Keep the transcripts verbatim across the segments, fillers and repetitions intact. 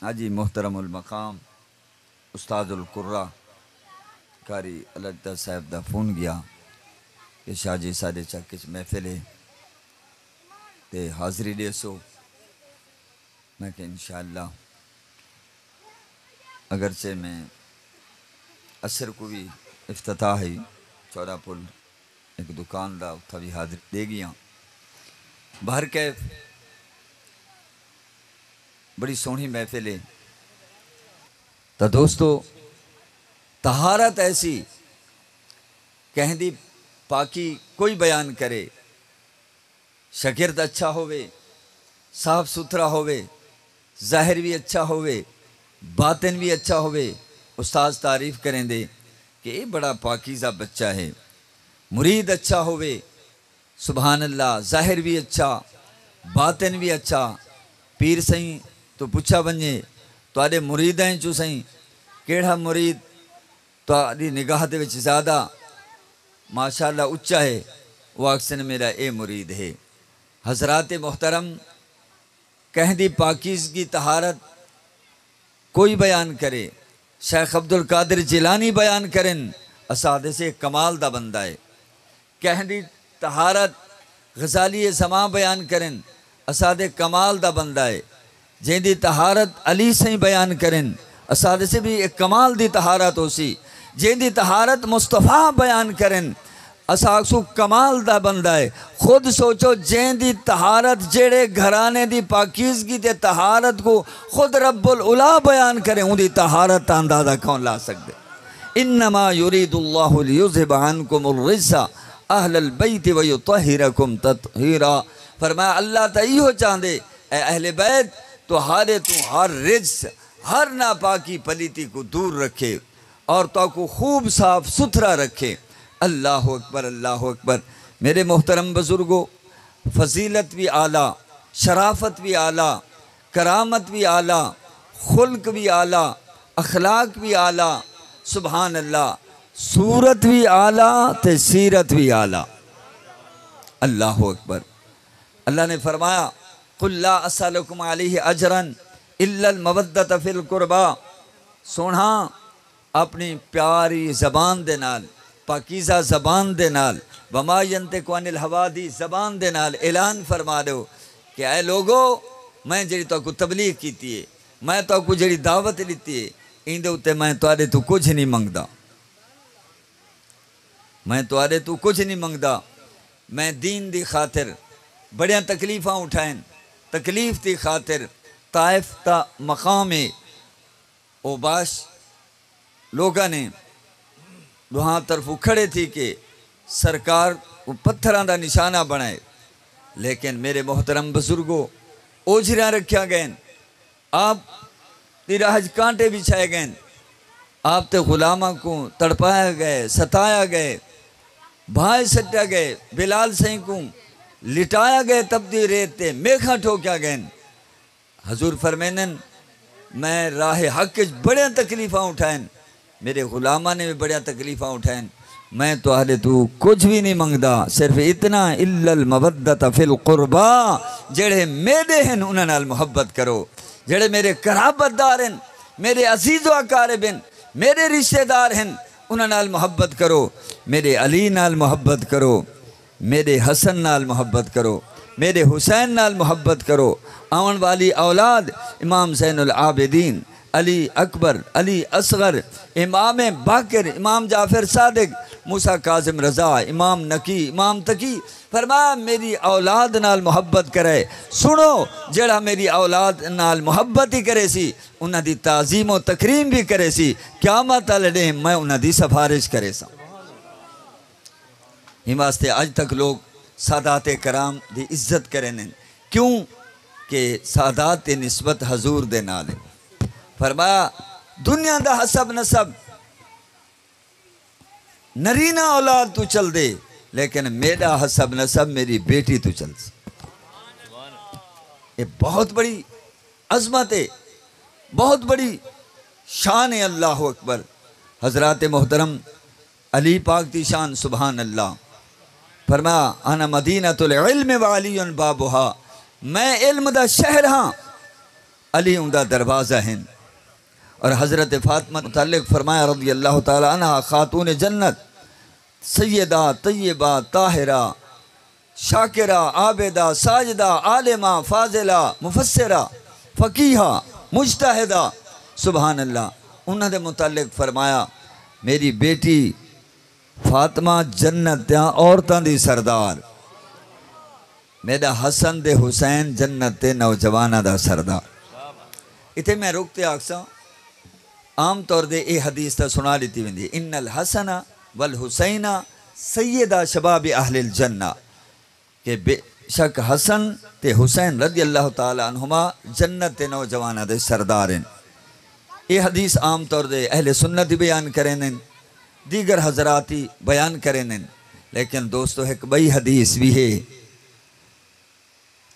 حاجی محترم المقام استاد القراء قاری الگتا صاحب دا فون گیا کہ شاہ جی ساڈے چک اچ محفل ہے تے حاضری ݙیسو۔ میں کہ انشاءاللہ، اگرچہ میں عصر کوں وی افتتاح ہئی، چوڑا پل ہک دکان دا، اتھاں وی حاضری ݙے ڳیاں۔ بہرکیف، بڑی سوہݨی محفل ہے۔ تاں دوستو، طہارت ایسی، کہیں دی پاکی کوئی بیان کرے، شاگرد اچھا ہووے، صاف ستھرا ہووے، ظاہر وی اچھا ہووے، باطن وی اچھا ہووے، استاد تعریف کریندے کہ اے بڑا پاکیزہ بچہ ہے۔ مرید اچھا ہووے، سبحان اللہ، ظاہر وی اچھا، باطن وی اچھا۔ پیر سئیں توں پچھا ونڄے، تہاݙے مریداں چوں سئیں کیڑھا مرید تہاݙی نگاہ دے وچ زیادہ ماشاءاللہ اچا ہے، او آکھسن میݙا اے مرید ہے۔ حضرات محترم، کہیں دی پاکیزگی، طہارت کوئی بیان کرے، شیخ عبدالقادر جیلانی بیان کرن، اساں آہدے سے کمال دا بندہ ہے۔ کہیں دی طہارت غزالی زماں بیان کرن، اساں آہدے کمال دا بندہ ہے۔ جیندی طہارت علی سئیں بیان کرن، اساں آہدے سے بھی ایک کمال دی طہارت ہوسی۔ جیندی طہارت مصطفیٰ بیان کرن، اساں آکھسوں کمال دا بندہ ہے۔ خود سوچو، جیندی طہارت، جیڑھے گھرانے دی پاکیزگی تے طہارت کوں خود رب العلا بیان کرے، اوندی طہارت دا اندازہ کون لا سڳدے؟ انما یرید اللہ لیذھب عنکم الرجس اہل البیت ویطہرکم تطہیرا۔ فرمایا، اللہ تاں ایہو چاہندے، اے اہل بیت، تہاݙے توں ہر رجس، ہر ناپاکی، پلیتی کوں دور رکھے اور تہاکوں خوب صاف ستھرا رکھے۔ اللہ اکبر، اللہ اکبر۔ میرے محترم بزرگو، فضیلت وی اعلیٰ، شرافت وی اعلیٰ، کرامت وی اعلیٰ، خلق وی اعلیٰ، اخلاق وی اعلیٰ، سبحان اللہ، صورت وی اعلیٰ تے سیرت وی اعلیٰ۔ اللہ اکبر۔ اللہ نے فرمایا، قل لا اسألکم علیہ اجرا الا المودۃ فی القربی۔ سوہݨا، اپݨی پیاری زبان دے نال، پاکیزہ زبان دے نال، وما ینطق عن الہویٰ دی زبان دے نال اعلان فرما ݙیو کہ اے لوگو، میں جیڑھی تہاکوں تبلیغ کیتی ہے، میں تہاکوں جیڑھی دعوت ݙتی ہے، ایندے اتے میں تہاݙے توں کجھ نہیں منگدا۔ میں تہاݙے توں کجھ نہیں منگدا۔ میں دین دی خاطر بڑیاں تکلیفاں اٹھائن، تکلیف دی خاطر۔ طائف دا مقام ہے، اوباش لوکاں نے ݙوہاں طرفوں کھڑے تھی کے سرکار کوں پتھراں دا نشانہ بݨائے، لیکن میرے محترم بزرگو، اوجھریاں رکھیاں ڳئن، آپ دی راہ اچ کانٹے وچھائے ڳئن، آپ دے غلاماں کوں تڑپایا ڳئے، ستایا ڳئے، بھائے سٹیا ڳئے، بلال سئیں کوں لٹایا ڳئے، تپدی ریت تے میخاں ٹھوکیا ڳئن۔ حضور فرمیندن، میں راہ حق اچ بڑیاں تکلیفاں اٹھائن، میرے غلاماں نے بھی بڑیاں تکلیفاں اٹھائن، میں تہاݙے توں کجھ بھی نہیں منگدا، صرف اتنا، الا المودۃ فی القربی، جیڑھے میݙے ہن انہاں نال محبت کرو، جیڑھے میرے قرابت دار ہن، میرے عزیز و اقارب ہن، میرے رشتہ دار ہن، انہاں نال محبت کرو، میرے علی نال محبت کرو۔ میݙے حسن نال محبت کرو، میݙے حسین نال محبت کرو۔ آوݨ والی اولاد امام زین العابدین، علی اکبر، علی اصغر، امام باقر، امام جعفر صادق، موسیٰ کاظم رضا، امام نقی، امام تقی، فرمایا، میری اولاد نال محبت کرے۔ سݨو، جیڑھا میری اولاد نال محبت ہی کریسی، انہاں دی تعظیم و تکریم بھی کریسی، قیامت والے ݙینہہ میں انہاں دی سفارش کریساں۔ ایں واسطے اڄ تک لوگ سادات کرام دی عزت کریندن۔ کیوں؟ کہ سادات دی نسبت حضور دے نال ہے۔ فرمایا، دنیا دا حسب نسب نرینہ اولاد توں چلدے، لیکن میݙا حسب نسب میری بیٹی توں چلسی۔ اے بہت بڑی عظمت ہے، بہت بڑی شان ہے۔ اللہ اکبر۔ حضرات محترم، علی پاک دی شان، سبحان اللہ۔ فرمایا، انا مدینۃ العلم وعلی بابھا، میں علم دا شہر ہاں، علی اوندا دروازہ ہن۔ اور حضرت فاطمہ متعلق فرمایا رضی اللہ تعالی عنہا، خاتون جنت، سیدہ، طیبہ، طاہرہ، شاکرہ، عابدہ، ساجدہ، عالمہ، فاضلہ، مفسرہ، فقیہہ، مجتہدہ، سبحان اللہ۔ انہاں دے متعلق فرمایا، میری بیٹی فاطمہ جنت دیاں عورتاں دی سردار، میݙا حسن تے حسین جنت دے نوجواناں دا سردار۔ اتھے میں رک تے آکھساں، عام طور تے اے حدیث تاں سݨا ݙتی ویندی ہے، ان الحسن والحسین سیدا شباب اہل الجنہ، کہ بے شک حسن تے حسین رضی اللہ تعالی عنہما جنت دے نوجواناں دے سردار ہن۔ اے حدیث عام طور تے اہل سنت ہی بیان کریندن، دیگر حضرات ہی بیان کریندن، لیکن دوستو، ہک ٻئی حدیث وی ہے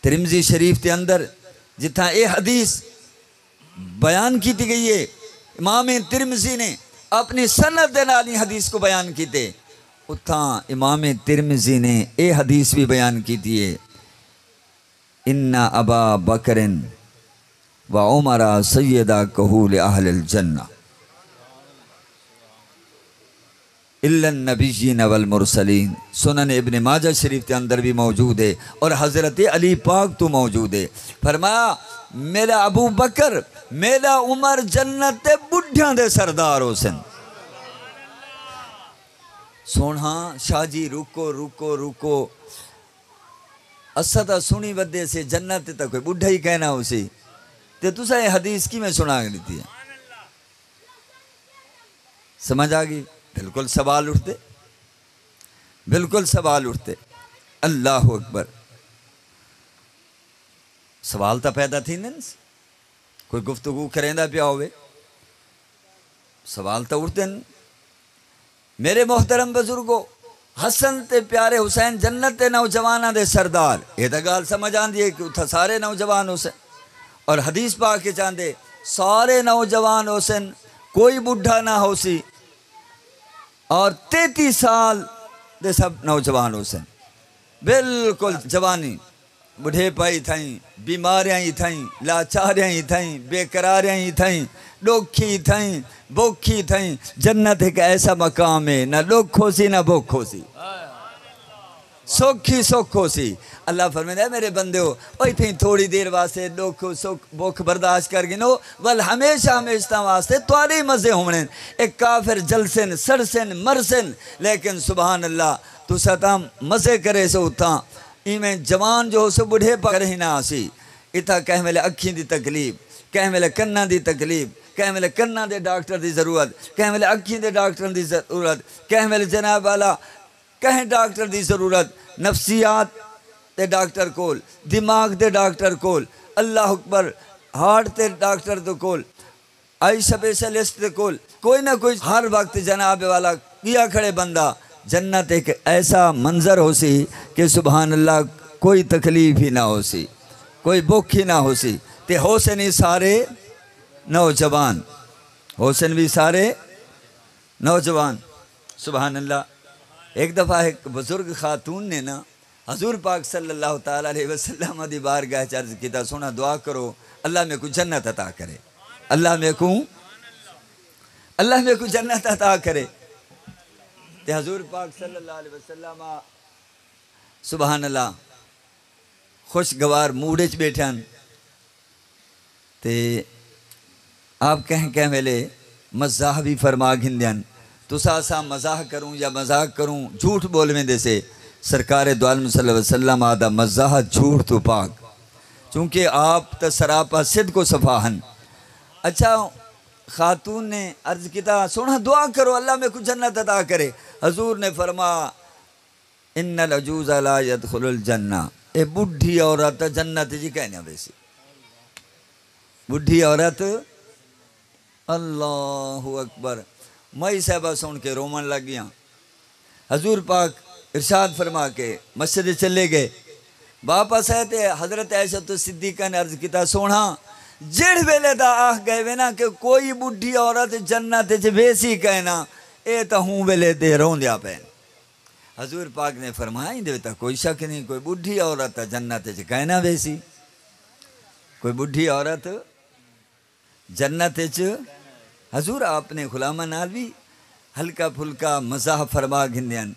ترمذی شریف دے اندر، جتھاں اے حدیث بیان کیتی ڳئی ہے۔ امام ترمذی نے اپݨی سند دے نال ایں حدیث کوں بیان کیتے۔ اتھاں امام ترمذی نے اے حدیث وی بیان کیتی ہے، ان ابا بکر و عمر سیدا کہول اہل الجنہ الا النبیین والمرسلین۔ سنن ابن ماجہ شریف دے اندر وی موجود ہے اور حضرت علی پاک توں موجود ہے۔ فرمایا، میݙا ابو بکر، میݙا عمر جنت دے ٻڈھیاں دے سردار ہوسن۔ سوہݨا شاہ جی، رکو، رکو، رکو۔ اساں تاں سݨی ودے سے، جنت تے تاں کوئی ٻڈھا ہی کائنا ہوسی، تے تساں اے حدیث کیویں سݨا ݙتی ہے؟ سمجھ آ ڳئی؟ بالکل سوال اٹھدے، بالکل سوال اٹھدے۔ اللہ اکبر۔ سوال تاں پیدا تھیندن۔ کوئی گفتگو کریندا پیا ہووے، سوال تاں اٹھدن۔ میرے محترم بزرگو، حسن تے پیارے حسین جنت دے نوجواناں دے سردار، اے تاں ڳالھ سمجھ آندی ہے کہ اتھاں سارے نوجوان ہوسن، اور حدیث پاک اچ آندے، سارے نوجوان ہوسن، کوئی ٻڈھا نہ ہوسی، اور تینتی سال دے سب نوجوان ہوسن، بالکل جوانی، ٻڈھیپا ہی تھئیں، بیماریاں ہی تھئیں، لاچاریاں ہی تھئیں، بے قراریاں ہی تھئیں، ݙکھ ہی تھئیں، بکھ ہی تھئیں۔ جنت ہک ایسا مقام ہے، نہ ݙکھ ہوسی نہ بکھ ہوسی، سکھ ہی سکھ ہوسی۔ اللہ فرمیندا ہے، میرے بندیو، او اتھیں تھوڑی دیر واسطے ݙکھ سکھ بکھ برداشت کر گھنو، ول ہمیشہ ہمیشتاں واسطے تہاݙے ہی مزے ہووݨن۔ اے کافر جلسن، سڑسن، مرسن، لیکن سبحان اللہ، تساں تاں مزے کریسو اتھاں۔ ایویں جوان جو ہوسو، ٻڈھیپا کہیں نہ آسی۔ اتھاں کہیں ویلے اکھیں دی تکلیف، کہیں ویلے کناں دی تکلیف، کہیں ویلے کناں دے ڈاکٹر دی ضرورت، کہیں ویلے اکھیں دے ڈاکٹر دی ضرورت، کہیں ویلے جناب والا کہیں ڈاکٹر دی ضرورت، نفسیات دے ڈاکٹر کول، دماغ دے ڈاکٹر کول، اللہ اکبر، ہارٹ دے ڈاکٹر دے کول، آئی اسپیشلسٹ دے کول، کوئی نہ کوئی ہر وقت جناب والا ڳیا کھڑے بندہ۔ جنت ہک ایسا منظر ہوسی کہ سبحان اللہ، کوئی تکلیف ہی نہ ہوسی، کوئی بکھ ہی نہ ہوسی۔ تے ہوسن ہی سارے نوجوان، ہوسن وی سارے نوجوان۔ سبحان اللہ۔ ہک دفعہ ہک بزرگ خاتون نے نا حضور پاک صلی اللہ تعالی علیہ وسلم دی بارگاہ چ عرض کیتا، سوہݨا دعا کرو، اللہ میکوں جنت عطا کرے، اللہ میکوں، اللہ میکوں جنت عطا کرے۔ تے حضور پاک صلی اللہ علیہ وسلم، سبحان اللہ، خوشگوار موڈ اچ ٻیٹھے ہن۔ تے آپ کہیں کہیں ویلے مزاح وی فرما گھندے ہن۔ تساں اساں مزاح کروں یا مذاق کروں، جھوٹ ٻول ویندے سے۔ سرکار دو عالم صلی اللہ علیہ وسلم آہدا، مزاح جھوٹ توں پاک، چونکہ آپ تاں سراپا صدق و صفا ہن۔ اچھا، خاتون نے عرض کیتا، سوہݨا دعا کرو، اللہ میکوں جنت عطا کرے۔ حضور نے فرمایا، ان العجوز لا یدخل الجنہ، اے ٻڈھی عورت جنت اچ کائناں ویسی۔ ٻڈھی عورت، اللہ اکبر۔ مائی صاحبہ سݨ کے رووݨ لڳ ڳیاں۔ حضور پاک ارشاد فرما کے مسجد چلے ڳئے، واپس آئے تے حضرت عائشہ تو صدیقہ نے عرض کیتا، سوہݨا، جیڑھ ویلے دا آکھ ڳئے وے نا کہ کوئی ٻڈھی عورت جنت اچ ویسی کائناں، اے تاں ہوں ویلے دے روندیاں پئن۔ حضور پاک نے فرمایا، ایندے وچ تاں کوئی شک نہیں، کوئی ٻڈھی عورت تاں جنت وچ کائناں ویسی، کوئی ٻڈھی عورت جنت اچ حضور اپنے غلاماں نال وی ہلکا پھلکا مزاح فرما گھندے ہن۔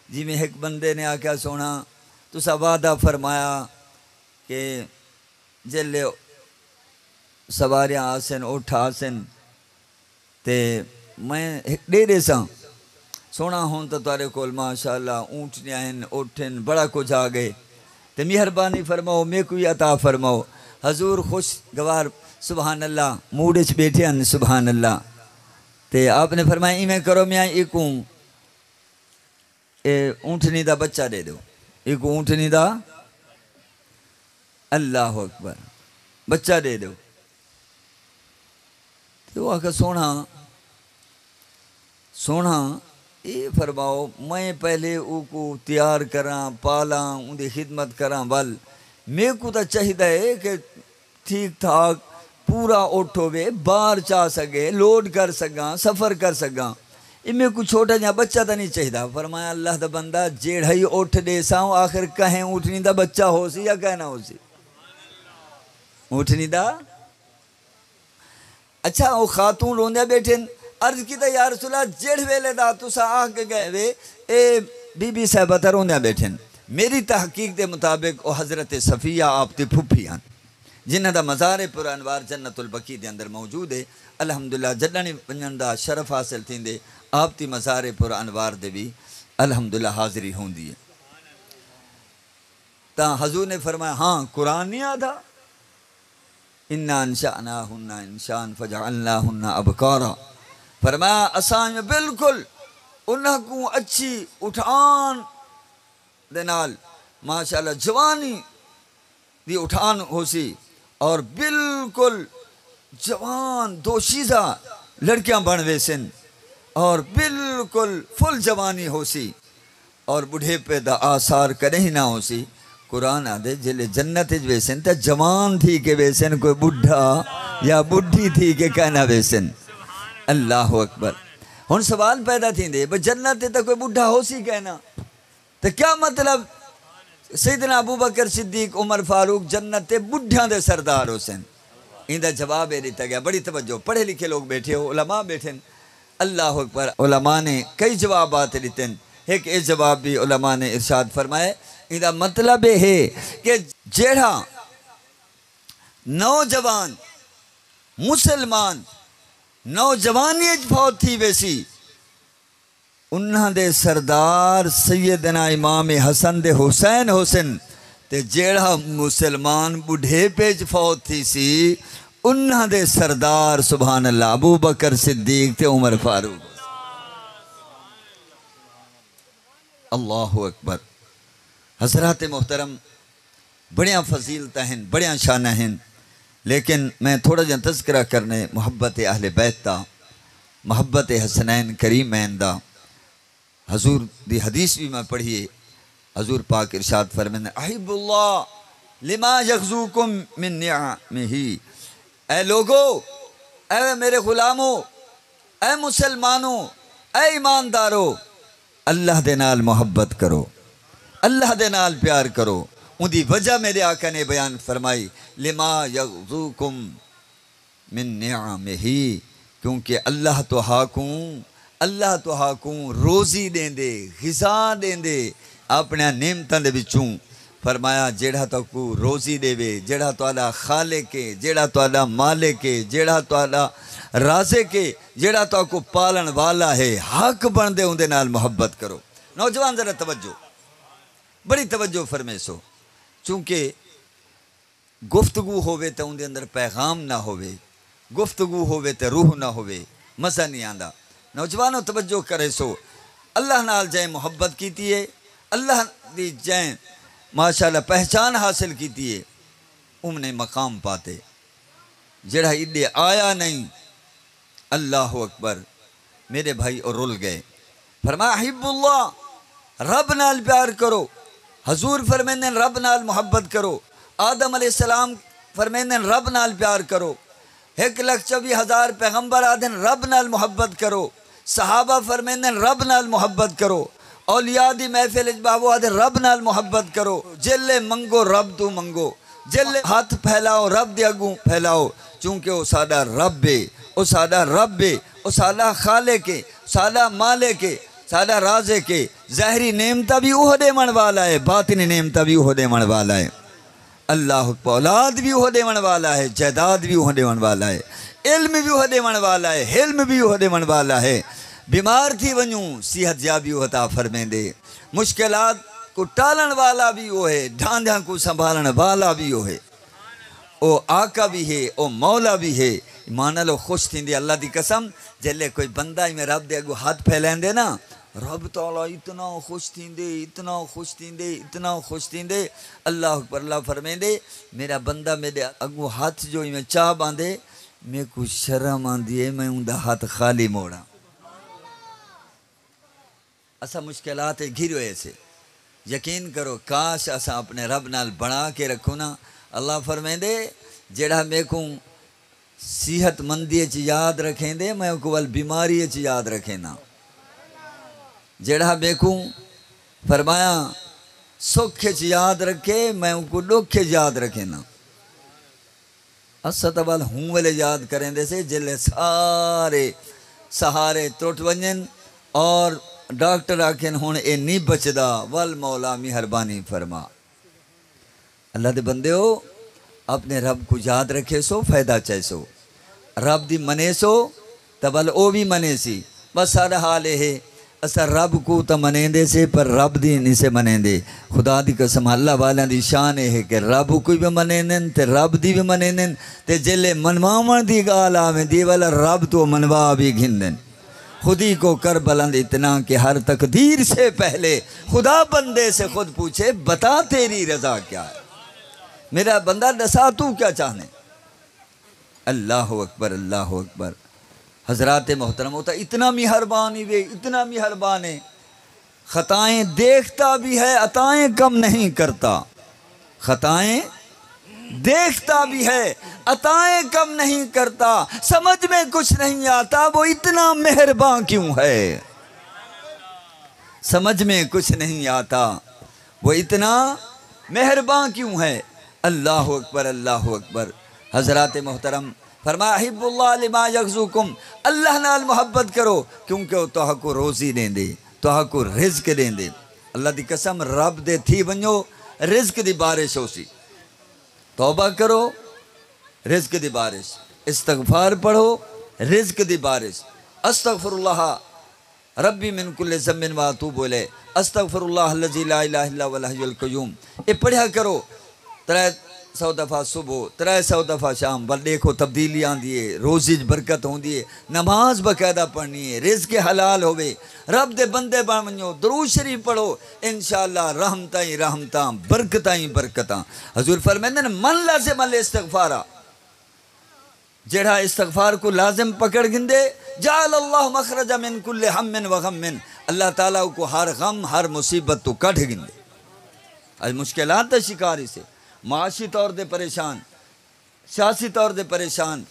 جیویں ہک بندے نے آکھیا، سوہݨا، تساں وعدہ فرمایا کہ جیلے سواریاں آسن، اٹھ آسن، تے میں ہک ݙے ݙیساں۔ سوہݨا، ہݨ تاں تہاݙے کول ماشاءاللہ اونٹنیاں ہن، اٹھ ہن، بڑا کجھ آ ڳئے، تے مہربانی فرماؤ، میکوں وی عطا فرماؤ۔ حضور خوشگوار، سبحان اللہ، موڈ اچ ٻیٹھے ہن، سبحان اللہ۔ تے آپ نے فرمایا، ایویں کرو میاں، ایکوں، اے اونٹنی دا بچہ ݙے ݙیو، ایکوں اونٹنی دا، اللہ اکبر، بچہ ݙے ݙیو۔ تے او آکھیا، سوہݨا، سوہݨا، اے فرماؤ، میں پہلے اوکوں تیار کراں، پالاں، اوندی خدمت کراں، ول میکوں تاں چاہیدا ہے کہ ٹھیک ٹھاک پورا اٹھ ہووے، بار چا سڳے، لوڈ کر سڳاں، سفر کر سڳاں۔ اے میکوں چھوٹا جیہاں بچہ تاں نہیں چاہیدا۔ فرمایا، اللہ دا بندہ، جیڑھا ہی اٹھ ݙیساں، آخر کہیں اونٹنی دا بچہ ہوسی یا کہیں نہ ہوسی؟ اونٹنی دا۔ اچھا، او خاتون روندیاں ٻیٹھن، عرض کیتا، یا رسول اللہ، جیڑھے ویلے دا تساں آکھ کے ڳئے وے، اے بی بی صاحبہ تاں روندیاں ٻیٹھن۔ میری تحقیق دے مطابق او حضرت صفیہ آپ دی پھپھی ہن، جنہاں دا مزار پر انوار جنت البقیع دے اندر موجود ہے۔ الحمدللہ، جݙݨ ونڄݨ دا شرف حاصل تھیندے، آپ دی مزار پر انوار دے وی الحمدللہ حاضری ہوندی ہے۔ تاں حضور نے فرمایا، ہاں، قرآن نہیں آہدا، انا انشأناہن انشاء فجعلناہن ابکارا۔ فرمایا، اساں بالکل انہاں کوں اچھی اٹھان دے نال، ماشاءاللہ، جوانی دی اٹھان ہوسی، اور بالکل جوان دوشیزہ لڑکیاں بݨ ویسن، اور بالکل فل جوانی ہوسی، اور ٻڈھیپے دا آثار کݙہیں نہ ہوسی۔ قرآن آہدے، جیلے جنت اچ ویسن تاں جوان تھی کے ویسن، کوئی ٻڈھا یا ٻڈھی تھی کے کائنا ویسن۔ اللہ اکبر۔ ہݨ سوال پیدا تھیندے، بھئی جنت تے تاں کوئی ٻڈھا ہوسی کائنا، تے کیا مطلب سیدنا ابوبکر صدیق، عمر فاروق جنت تے ٻڈھیاں دے سردار ہوسن؟ ایندا جواب اے ݙتا ڳیا۔ بڑی توجہ، پڑھے لکھے لوگ ٻیٹھے ہو، علماء ٻیٹھن۔ اللہ اکبر۔ علماء نے کئی جوابات ݙتن۔ ہک اے جواب بھی علماء نے ارشاد فرمائے، ایندا مطلب اے ہے کہ جیڑھا نوجوان مسلمان نوجوانی اچ فوت تھی ویسی، انہاں دے سردار سیدنا امام حسن دے حسین ہوسن، تے جیڑھا مسلمان ٻڈھیپے اچ فوت تھیسی، انہاں دے سردار، سبحان اللہ، ابوبکر صدیق تے عمر فاروق۔ اللہ اکبر۔ حضرات محترم، بڑیاں فضیلتاں ہن، بڑیاں شاناں ہن، لیکن میں تھوڑا جیہاں تذکرہ کرنے محبت اہل بیت دا، محبت حسنین کریمین دا۔ حضور دی حدیث بھی میں پڑھی ہے۔ حضور پاک ارشاد فرمیندے، احب اللہ لما یغزوکم من نعمہ۔ اے لوگو، اے میرے غلامو، اے مسلمانو، اے ایماندارو، اللہ دے نال محبت کرو، اللہ دے نال پیار کرو۔ اوندی وجہ میرے آقا نے بیان فرمائی، لما یغزوکم من نعمہ، کیونکہ اللہ تہاکوں، اللہ تہاکوں روزی ݙیندے، غذا ݙیندے اپݨیاں نعمتاں دے وچوں۔ فرمایا، جیڑھا تہاکوں روزی ݙیوے، جیڑھا تہاݙا خالق ہے، جیڑھا تہاݙا مالک ہے، جیڑھا تہاݙا رازق ہے، جیڑھا تہاکوں پالݨ والا ہے، حق بݨدے اوندے نال محبت کرو۔ نوجوان، ذرا توجہ، بڑی توجہ فرمیسو، چونکہ گفتگو ہووے تے اوندے اندر پیغام نہ ہووے، گفتگو ہووے تے روح نہ ہووے، مزہ نہیں آندا۔ نوجوانو، توجہ کریسو، اللہ نال جئیں محبت کیتی ہے، اللہ دی جئیں ماشاءاللہ پہچان حاصل کیتی ہے، اوم نے مقام پاتے۔ جیڑھا ایݙے آیا نہیں، اللہ اکبر، میرے بھائی، او رل ڳئے۔ فرمایا، احب اللہ، رب نال پیار کرو۔ حضور فرمیندن، رب نال محبت کرو۔ آدم علیہ السلام فرمیندن، رب نال پیار کرو۔ ہک لکھ چووی ہزار پیغمبر آہدن، رب نال محبت کرو۔ صحابہ فرمیندن، رب نال محبت کرو۔ اولیاء دی محفل اچ ٻہو، آہدن، رب نال محبت کرو۔ جیلے منگو، رب توں منگو۔ جیلے ہتھ پھیلاؤ، رب دے اڳوں پھیلاؤ۔ چونکہ او ساݙا رب ہے، او ساݙا رب ہے، او ساݙا خالق ہے، ساݙا مالک ہے، ساݙا رازق ہے۔ ظاہری نعمتاں وی اوہو ݙیوݨ والا ہے، باطنی نعمتاں وی اوہو ݙیوݨ والا ہے۔ اللہ اکبر۔ اولاد وی اوہو ݙیوݨ والا ہے، جائیداد وی اوہو ݙیوݨ والا ہے، علم وی اوہو ݙیوݨ والا ہے، حلم وی اوہو ݙیوݨ والا ہے۔ بیمار تھی ونڄوں، صحت یابی اوہو عطا فرمیندے۔ مشکلات کوں ٹالݨ والا وی اوہو ہے، ڈھانڈیاں کوں سنبھالݨ والا وی اوہو ہے۔ او آقا وی ہے، او مولا وی ہے۔ ایمان نال او خوش تھیندے، اللہ دی قسم، جیلے کوئی بندہ ایویں رب دے اڳوں ہتھ پھیلیندے نا، رب تعالیٰ اتنا خوش تھیندے، اتنا خوش تھیندے، اتنا خوش تھیندے۔ اللہ اکبر۔ اللہ فرمیندے، میرا بندہ میݙے اڳوں ہتھ جو ایویں چا ٻاندے، میکوں شرم آندی ہے میں اوندا ہتھ خالی موڑاں۔ اساں مشکلات اچ گھرے ہوئے سے۔ یقین کرو، کاش اساں اپݨے رب نال بݨا کے رکھوں نا۔ اللہ فرمیندے، جیڑھا میکوں صحت مندی اچ یاد رکھیندے، میں اوکوں ول بیماری اچ یاد رکھینداں۔ جیڑھا میکوں، فرمایا، سکھ اچ یاد رکھے، میں اوکوں ݙکھ اچ یاد رکھینداں۔ اساں تاں ول ہوں ویلے یاد کریندے سے، جیلے سارے سہارے ترٹ ونڄن اور ڈاکٹر آکھن، ہݨ اے نی بچدا، ول مولا مہربانی فرما۔ اللہ دے بندیو، اپݨے رب کوں یاد رکھیسو، فائدہ چائیسو۔ رب دی منیسو، تاں ول او وی منیسی۔ بس ساݙا حال اے ہے، اساں رب کوں تاں منیندے سے، پر رب دی نی سے منیندے۔ خدا دی قسم، اللہ والیاں دی شان اے ہے کہ رب کوں وی منیندن تے رب دی وی منیندن، تے جیلے منواوݨ دی ڳالھ آویندی ہے، ولا رب توں منوا وی گھندن۔ خودی کو کر بلند اتنا کہ ہر تقدیر سے پہلے خدا بندے سے خود پوچھے، بتا تیری رضا کیا ہے؟ میرا بندہ، ݙسا توں کیا چاہندیں؟ اللہ اکبر، اللہ اکبر۔ حضرات محترم، او تاں اتنا مہربان ہے، اتنا مہربان ہے۔ خطائیں دیکھتا بھی ہے، عطائیں کم نہیں کرتا۔ خطائیں دیکھتا بھی ہے، عطائیں کم نہیں کرتا۔ سمجھ میں کچھ نہیں آتا، وہ اتنا مہربان کیوں ہے؟ سمجھ میں کچھ نہیں آتا، وہ اتنا مہربان کیوں ہے؟ اللہ اکبر، اللہ اکبر۔ حضرات محترم، فرمایا، احب اللہ لما یغذوکم، اللہ نال محبت کرو، کیونکہ او تہاکوں روزی ݙیندے، تہاکوں رزق ݙیندے۔ اللہ دی قسم، رب دے تھی ونڄو، رزق دی بارش ہوسی۔ توبہ کرو، رزق دی بارش۔ استغفار پڑھو، رزق دی بارش۔ استغفر اللہ ربی من کل ذنب و اتوب الیہ، استغفر اللہ الذی لا الہ الا هو الحی القیوم۔ اے پڑھیا کرو، ترے سو دفعہ صبح، ترے سو دفعہ شام، ول ݙیکھو تبدیلی آندی ہے، روزی اچ برکت ہوندی ہے۔ نماز باقاعدہ پڑھݨی ہے، رزق حلال ہووے، رب دے بندے بݨ ونڄو، درود شریف پڑھو، انشاءاللہ رحمتاں ہی رحمتاں، برکتاں ہی برکتاں۔ حضور فرمیندن، من لزم الاستغفار، جیڑھا استغفار کوں لازم پکڑ گھندے، جعل اللہ مخرجا من کل ہم و غم، اللہ تعالیٰ اوکوں ہر غم، ہر مصیبت توں کڈھ گھندے۔ اڄ مشکلات دا شکار ہیسے، معاشی طور تے پریشان، سیاسی طور تے پریشان،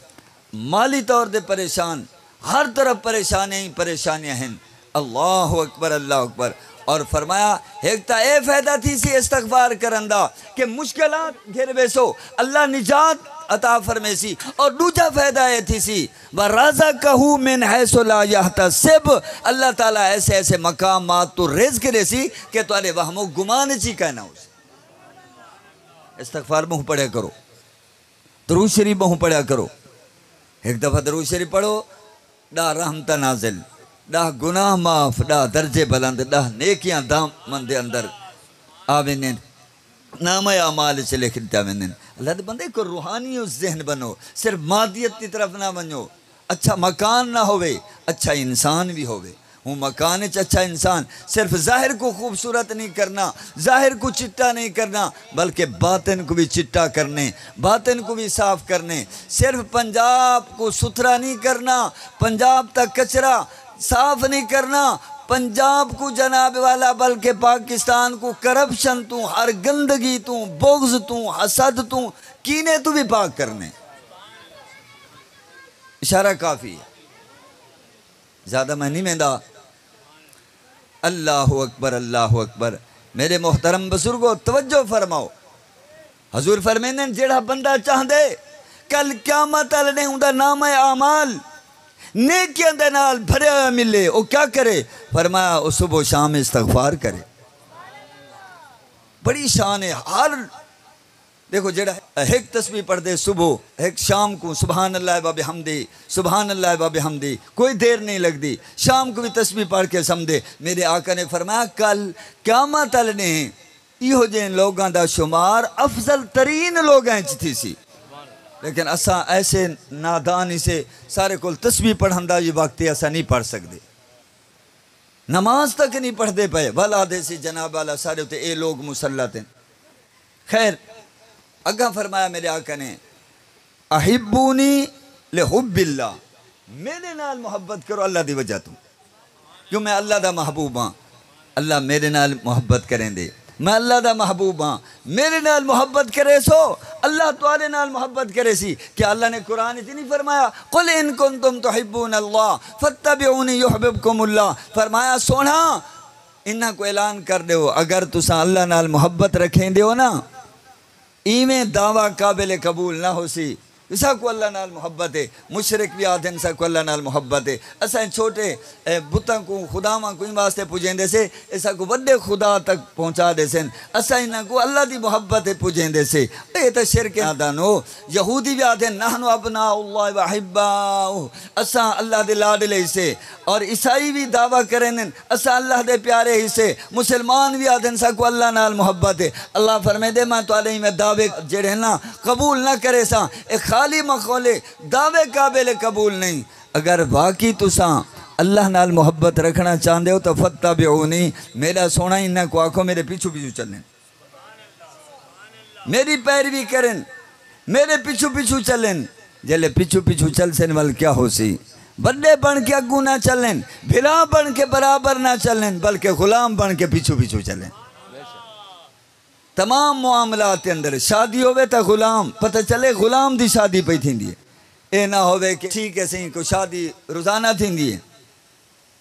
مالی طور تے پریشان، ہر طرف پریشانیاں ہی پریشانیاں ہن۔ اللہ اکبر، اللہ اکبر۔ اور فرمایا، ہک تاں اے فائدہ تھیسی استغفار کرݨ دا کہ مشکلات گھر ویسو، اللہ نجات عطا فرمیسی۔ اور ݙوجھا فائدہ اے تھیسی، ورزقہ من حیث لا یحتسب، اللہ تعالیٰ ایسے ایسے مقامات توں رزق ݙیسی کہ تہاݙے وہم و گمان اچ ہی کائنا ہوسی۔ استغفار ٻہوں پڑھیا کرو، درود شریف ٻہوں پڑھیا کرو۔ ہک دفعہ درود شریف پڑھو، ݙاہ رحمتاں نازل، ݙاہ گناہ معاف، ݙاہ درجے بلند، ݙاہ نیکیاں دامن دے اندر آ ویندین، نامہ اعمال اچ لکھ ݙتا ویندین۔ اللہ دے بندے، کوئی روحانی ذہن بݨو، صرف مادیت دی طرف نہ ونڄو۔ اچھا مکان نہ ہووے، اچھا انسان وی ہووے۔ ہوں مکان اچ اچھا انسان صرف ظاہر کوں خوبصورت نہیں کرنا، ظاہر کوں چٹا نہیں کرنا، بلکہ باطن کوں وی چٹا کرݨے، باطن کوں وی صاف کرݨے۔ صرف پنجاب کوں ستھرا نہیں کرنا، پنجاب دا کچرا صاف نہیں کرنا، پنجاب کوں جناب والا، بلکہ پاکستان کوں کرپشن توں، ہر گندگی توں، بغض توں، حسد توں، کینے توں وی پاک کرݨے۔ اشارہ کافی ہے۔ زیادہ میں نہیں ویندا۔ اللہ اکبر، اللہ اکبر۔ میرے محترم بزرگو، توجہ فرماؤ۔ حضور فرمیندن، جیڑھا بندہ چاہندے کل قیامت والے ݙینہہ اوندا نامہ اعمال نیکیاں دے نال بھریا ہویا ملے، او کیا کرے؟ فرمایا، او صبح و شام استغفار کرے۔ بڑی شان ہے۔ ہر، دیکھو، جیڑھا ہک تسبیح پڑھدے صبح، ہک شام کوں، سبحان اللہ و بحمدہ، سبحان اللہ و بحمدہ، کوئی دیر نہیں لڳدی۔ شام کوں وی تسبیح پڑھ کے سمدے۔ میرے آقا نے فرمایا، کل قیامت والے ݙینہہ ایہو جہے لوگاں دا شمار افضل ترین لوگاں اچ تھیسی۔ لیکن اساں ایسے نادان ہیسے، سارے کول تسبیح پڑھن دا وی وقت ہے، اساں نہیں پڑھ سڳدے۔ نماز تک نہیں پڑھدے پئے، ول آہدے سی، جناب والا، سارے اتے اے لوگ مسلط ہیں۔ خیر، اگاں فرمایا میرے آقا نے، "احبونی لحب اللہ"، میرے نال محبت کرو اللہ دی وجہ توں، کیوں میں اللہ دا محبوب ہاں۔ اللہ میرے نال محبت کریندے، میں اللہ دا محبوب ہاں، میرے نال محبت کریسو، اللہ تہاݙے نال محبت کریسی۔ کیا اللہ نے قرآن وچ نہیں فرمایا، "قل ان کنتم تحبون اللہ فاتبعونی یحببکم اللہ"؟ فرمایا، سوہݨا، انہاں کوں اعلان کر ݙیو، اگر تساں اللہ نال محبت رکھیندے ہو نا، ایویں دعویٰ قابل قبول نہ ہوسی۔ ساکوں اللہ نال محبت ہے، مشرک وی آہدن ساکوں اللہ نال محبت ہے۔ اساں چھوٹے، اے، بتاں کوں، خداواں کوں ایں واسطے پوجیندے سے، اے ساکوں وݙے خدا تک پہنچا ݙیسن۔ اساں انہاں کوں اللہ دی محبت ہے پوجیندے سے۔ اے تاں شرک ہے۔ آہدن او، یہودی وی آہدن، "نحن ابناء اللہ و احباؤہ"، اساں اللہ دے لاڈلے ہیسے۔ اور عیسائی وی دعویٰ کریندن، اساں اللہ دے پیارے ہیسے۔ مسلمان وی آہدن، ساکوں اللہ نال محبت ہے۔ اللہ فرمیندے، میں تہاݙے ایویں دعوے جیڑھے نا قبول نہ کریساں، اے خالی ماحول ہے، دعوے قابل قبول نہیں۔ اگر واقعی تساں اللہ نال محبت رکھݨا چاہندے ہو تاں فاتبعونی، میرا سوہݨا انہاں کوں آکھو میرے پچھوں پچھوں چلن۔ میری پیروی کرن، میرے پچھوں پچھوں چلن۔ جیلے پچھوں پچھوں چلسن ول کیا ہوسی؟ وݙے بݨ کے اڳوں نہ چلن، بھرا بݨ کے برابر نہ چلن، بلکہ غلام بݨ کے پچھوں پچھوں چلن۔ تمام معاملات دے اندر، شادی ہووے تاں غلام، پتہ چلے غلام دی شادی پئی تھیندی ہے۔ اے نہ ہووے کہ ٹھیک ہے سئیں، کوئی شادی روزانہ تھیندی ہے۔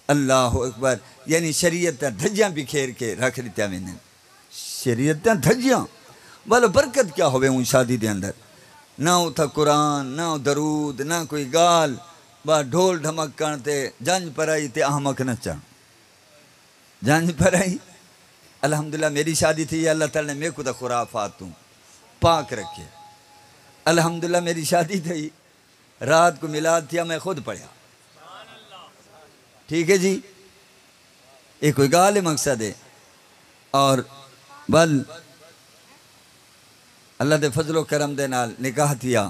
اللہ اکبر۔ یعنی شریعت دیاں دھجیاں بکھیر کے رکھ ݙتیاں ویندین۔ شریعت دیاں دھجیاں۔ ول برکت کیا ہووے اوں شادی دے اندر؟ نہ اتھاں قرآن، نہ درود، نہ کوئی ڳالھ۔ بس ڈھول ڈھمک کرݨ تے جنج پرائی تے احمق نچݨ۔ جنج پرائی۔ الحمدللہ میری شادی تھی، اللہ تعالیٰ نے میکوں تاں خرافات توں پاک رکھے۔ الحمدللہ میری شادی تھی۔ رات کوں میلاد تھیا، میں خود پڑھیا۔ ٹھیک ہے جی، اے کوئی ڳالھ ہے، مقصد ہے۔ اور ول اللہ دے فضل و کرم دے نال نکاح تھیا،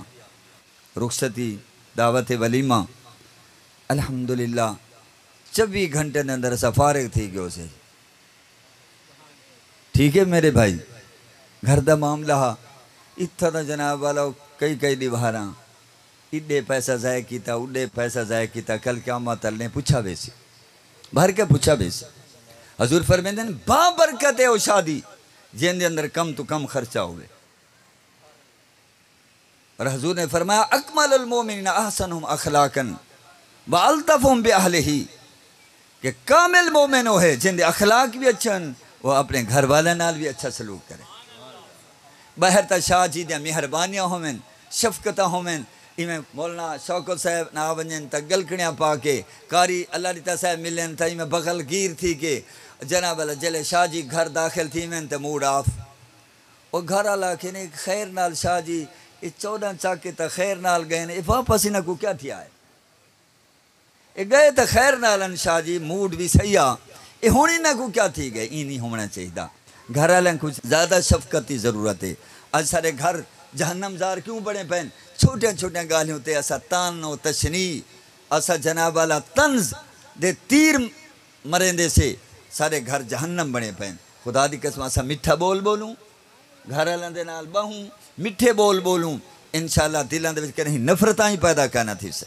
رخصتی، دعوت، ولیمہ۔ الحمدللہ چووی گھنٹے دے اندر اساں فارغ تھی ڳیوسے۔ ٹھیک ہے میرے بھائی، گھر دا معاملہ ہا، اتھاں دا جناب والا کئی کئی ݙیہاڑاں، ایݙے پیسہ ضائع کیتا، اوݙے پیسہ ضائع کیتا، کل قیامت والے پچھا ویسی، بھر کے پچھا ویسی۔ حضور فرمیندن، با برکت ہے او شادی جیندے اندر کم توں کم خرچہ ہووے۔ اور حضور نے فرمایا، "اکمل المومنین احسنہم اخلاقا و الطفہم باہلہ"، کہ کامل مومن وہ ہے جن دے اخلاق بھی اچھے ہیں، وہ اپنے گھر والے نال بھی اچھا سلوک کرے۔ باہر تا شاہ جی دیاں مہربانیاں ہوون، شفقتاں ہوون، ایویں مولانا شوکت صاحب نہ ونجن تا گلکڑیاں پا کے، قاری اللہ ݙتا صاحب ملن تا ایویں بغل گیر تھی کے، جناب اللہ جلے شاہ جی گھر داخل تھی وین تے موڈ آف۔ او گھر آلا آکھے نے، "خیر نال شاہ جی، اے چوداں چاکے تاں خیر نال ڳئے نے، اے واپس انہاں کوں کیا تھیا ہے؟ اے ڳئے تاں خیر نال ہن شاہ جی، موڈ وی صحیح آ، اے ہݨ انہاں کوں کیا تھی ڳئے؟" ایں نہیں ہووݨا چاہیدا۔ گھر آلیاں کوں زیادہ شفقت دی ضرورت ہے۔ اڄ سارے گھر جہنم زار کیوں بݨے پئن؟ چھوٹیاں چھوٹیاں ڳالھیں اتے اساں طعن و تشنیع، اساں جناب والا طنز دے تیر مریندے سے، سارے گھر جہنم بݨے پئن۔ خدا دی قسم، اساں مٹھا ٻول ٻولوں، گھر آلیاں دے نال ٻہوں، مٹھے ٻول ٻولوں، انشاءاللہ دلاں دے وچ کہیں نفرتاں ہی پیدا کائنا تھیسے۔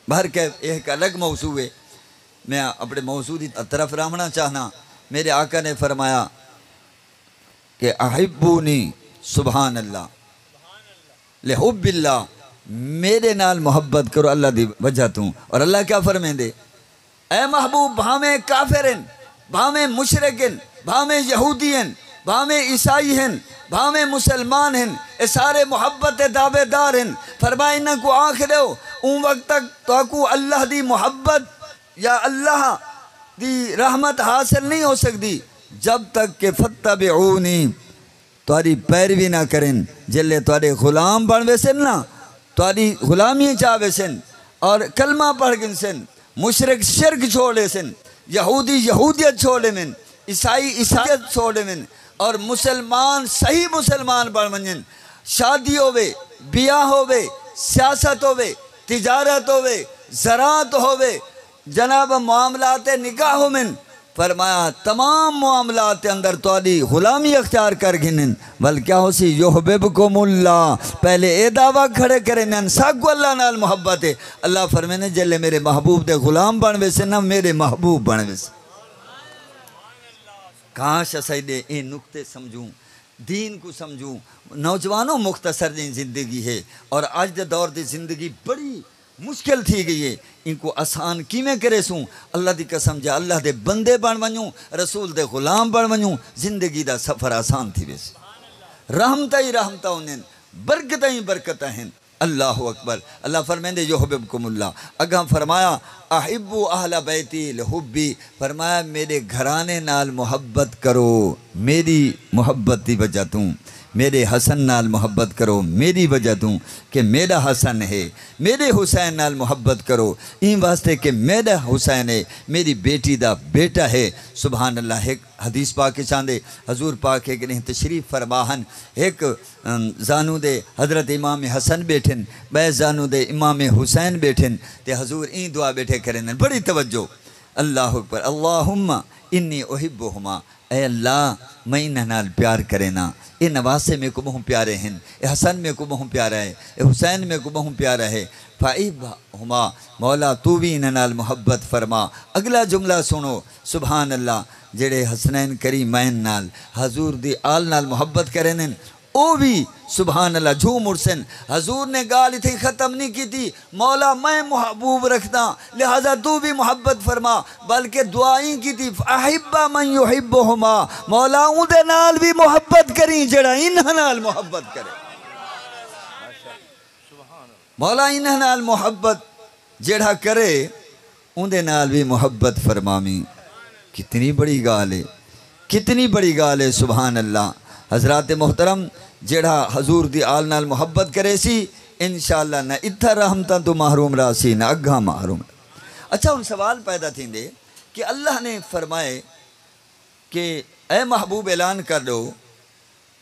بہر کے اے ہک الگ موضوع ہے، میں اپݨے موضوع دی طرف راوݨا چاہنا۔ میرے آقا نے فرمایا کہ "احبونی"، سبحان اللہ، "لحب اللہ"، میرے نال محبت کرو اللہ دی وجہ توں۔ اور اللہ کیا فرمیندے؟ اے محبوب، بھاویں کافر ہن، بھاویں مشرک ہن، بھاویں یہودی ہن، بھاویں عیسائی ہن، بھاویں مسلمان ہن، اے سارے محبت دے دعوے دار ہن۔ فرمایا، انہاں کوں آکھ ݙیو، اوں وقت تک تہاکوں اللہ دی محبت یا اللہ دی رحمت حاصل نہیں ہو سکدی، جب تک کہ فاتبعونی، تہاݙی پیروی نہ کرن۔ جیلے تہاݙے غلام بݨ ویسن نا، تہاݙی غلامی چا ویسن اور کلمہ پڑھ گھنسن، مشرک شرک چھوڑ ݙیسن، یہودی یہودیت چھوڑ ݙیون، عیسائی عیسائیت چھوڑ ݙیون اور مسلمان صحیح مسلمان بݨ ونڄن۔ شادی ہووے، بیاہ ہووے، سیاست ہووے، تجارت ہووے، زراعت ہووے، جناب، معاملات نکاح ہوون، فرمایا، تمام معاملات دے اندر تہاݙی غلامی اختیار کر گھنن، ول کیا ہوسی؟ یحببکم اللہ۔ پہلے اے دعویٰ کھڑے کریندن، ساکوں اللہ نال محبت ہے۔ اللہ فرمیندے، جیلے میرے محبوب دے غلام بݨ ویسن نا، میرے محبوب بݨ ویسن۔ کاش اساں ایݙے اے نقطے سمجھوں، دین کوں سمجھوں۔ نوجوانوں، مختصر جئی زندگی ہے اور اڄ دے دور دی زندگی بڑی مشکل تھی ڳئی ہے، اینکوں آسان کیویں کریسوں؟ اللہ دی قسم، جے اللہ دے بندے بݨ ونڄوں، رسول دے غلام بݨ ونڄوں، زندگی دا سفر آسان تھی ویسی۔ رحمتاں ہی رحمتاں ہوندین، برکتاں ہی برکتاں ہن۔ اللہ اکبر۔ اللہ فرمیندے، یحببکم اللہ۔ اڳاں فرمایا، احبوا اہل بیتی لحبی، فرمایا، میݙے گھرانے نال محبت کرو، میݙی محبت دی وجہ توں۔ میݙے حسن نال محبت کرو، میݙی وجہ توں، کہ میݙا حسن ہے۔ میݙے حسین نال محبت کرو، ایں واسطے کہ میݙا حسین ہے، میݙی بیٹی دا بیٹا ہے۔ سبحان اللہ۔ ہک حدیث پاک اچ آندے، حضور پاک ہک ݙینہہ تشریف فرما ہن، ہک، ام، زانو دے حضرت امام حسن ٻیٹھن، ٻئے زانو دے امام حسین ٻیٹھن، تے حضور ایں دعا ٻیٹھے کریندن۔ بڑی توجہ۔ اللہ اکبر۔ اللہم انی احبہما، اے اللہ، میں انہاں نال پیار کرینداں، اے نواسے میکوں ٻہوں پیارے ہن، اے حسن میکوں ٻہوں پیارا ہے، اے حسین میکوں ٻہوں پیارا ہے، فاحبہما، مولا، توں وی انہاں نال محبت فرما۔ اڳلا جملہ سݨو، سبحان اللہ، جیڑھے حسنین کریمین نال، حضور دی آل نال محبت کریندن، او وی سبحان اللہ جھوم اٹھسن۔ حضور نے ڳالھ اتھے ختم نہیں کیتی، مولا میں محبوب رکھداں، لہذا توں وی محبت فرما، بلکہ دعا ایں کیتی، احب من یحبہما، مولا اوندے نال وی محبت کریں جیڑھا انہاں نال محبت کرے۔ مولا انہاں نال محبت جیڑھا کرے، اوندے نال وی محبت فرماویں۔ کتنی بڑی ڳالھ ہے، کتنی بڑی ڳالھ ہے، سبحان اللہ۔ حضرات محترم، جیڑھا حضور دی آل نال محبت کریسی، انشاءاللہ نہ اتھاں رحمتاں توں محروم رہسی، نہ اڳاں محروم۔ اچھا، ہݨ سوال پیدا تھیندے کہ اللہ نے فرمائے کہ اے محبوب، اعلان کر ݙیو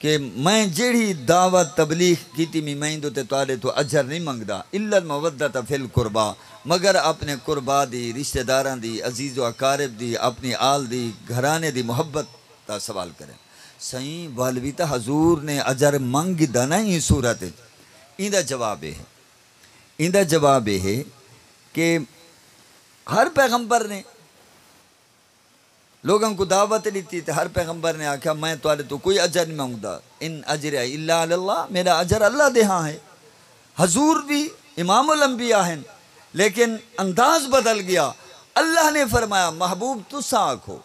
کہ میں جیڑھی دعوت تبلیغ کیتی می، میں ایندے تے تہاݙے توں اجر نہیں منگدا، الا المودۃ فی القربیٰ، مگر اپنے قربا دی، رشتہ داراں دی، عزیز و اقارب دی، اپنی آل دی، گھرانے دی محبت دا سوال کریں۔ سئیں، ول وی تاں حضور نے اجر منگ گھدا نا ایں صورت اچ۔ ایندا جواب اے ہے، ایندا جواب اے ہے کہ ہر پیغمبر نے لوگاں کوں دعوت ݙتی تے ہر پیغمبر نے آکھیا، میں تہاݙے توں کوئی اجر نہیں منگدا، ان اجریہ الا علی اللہ، میݙا اجر اللہ دے ہاں ہے۔ حضور وی امام الانبیاء ہن، لیکن انداز بدل ڳیا۔ اللہ نے فرمایا، محبوب تساں آکھو۔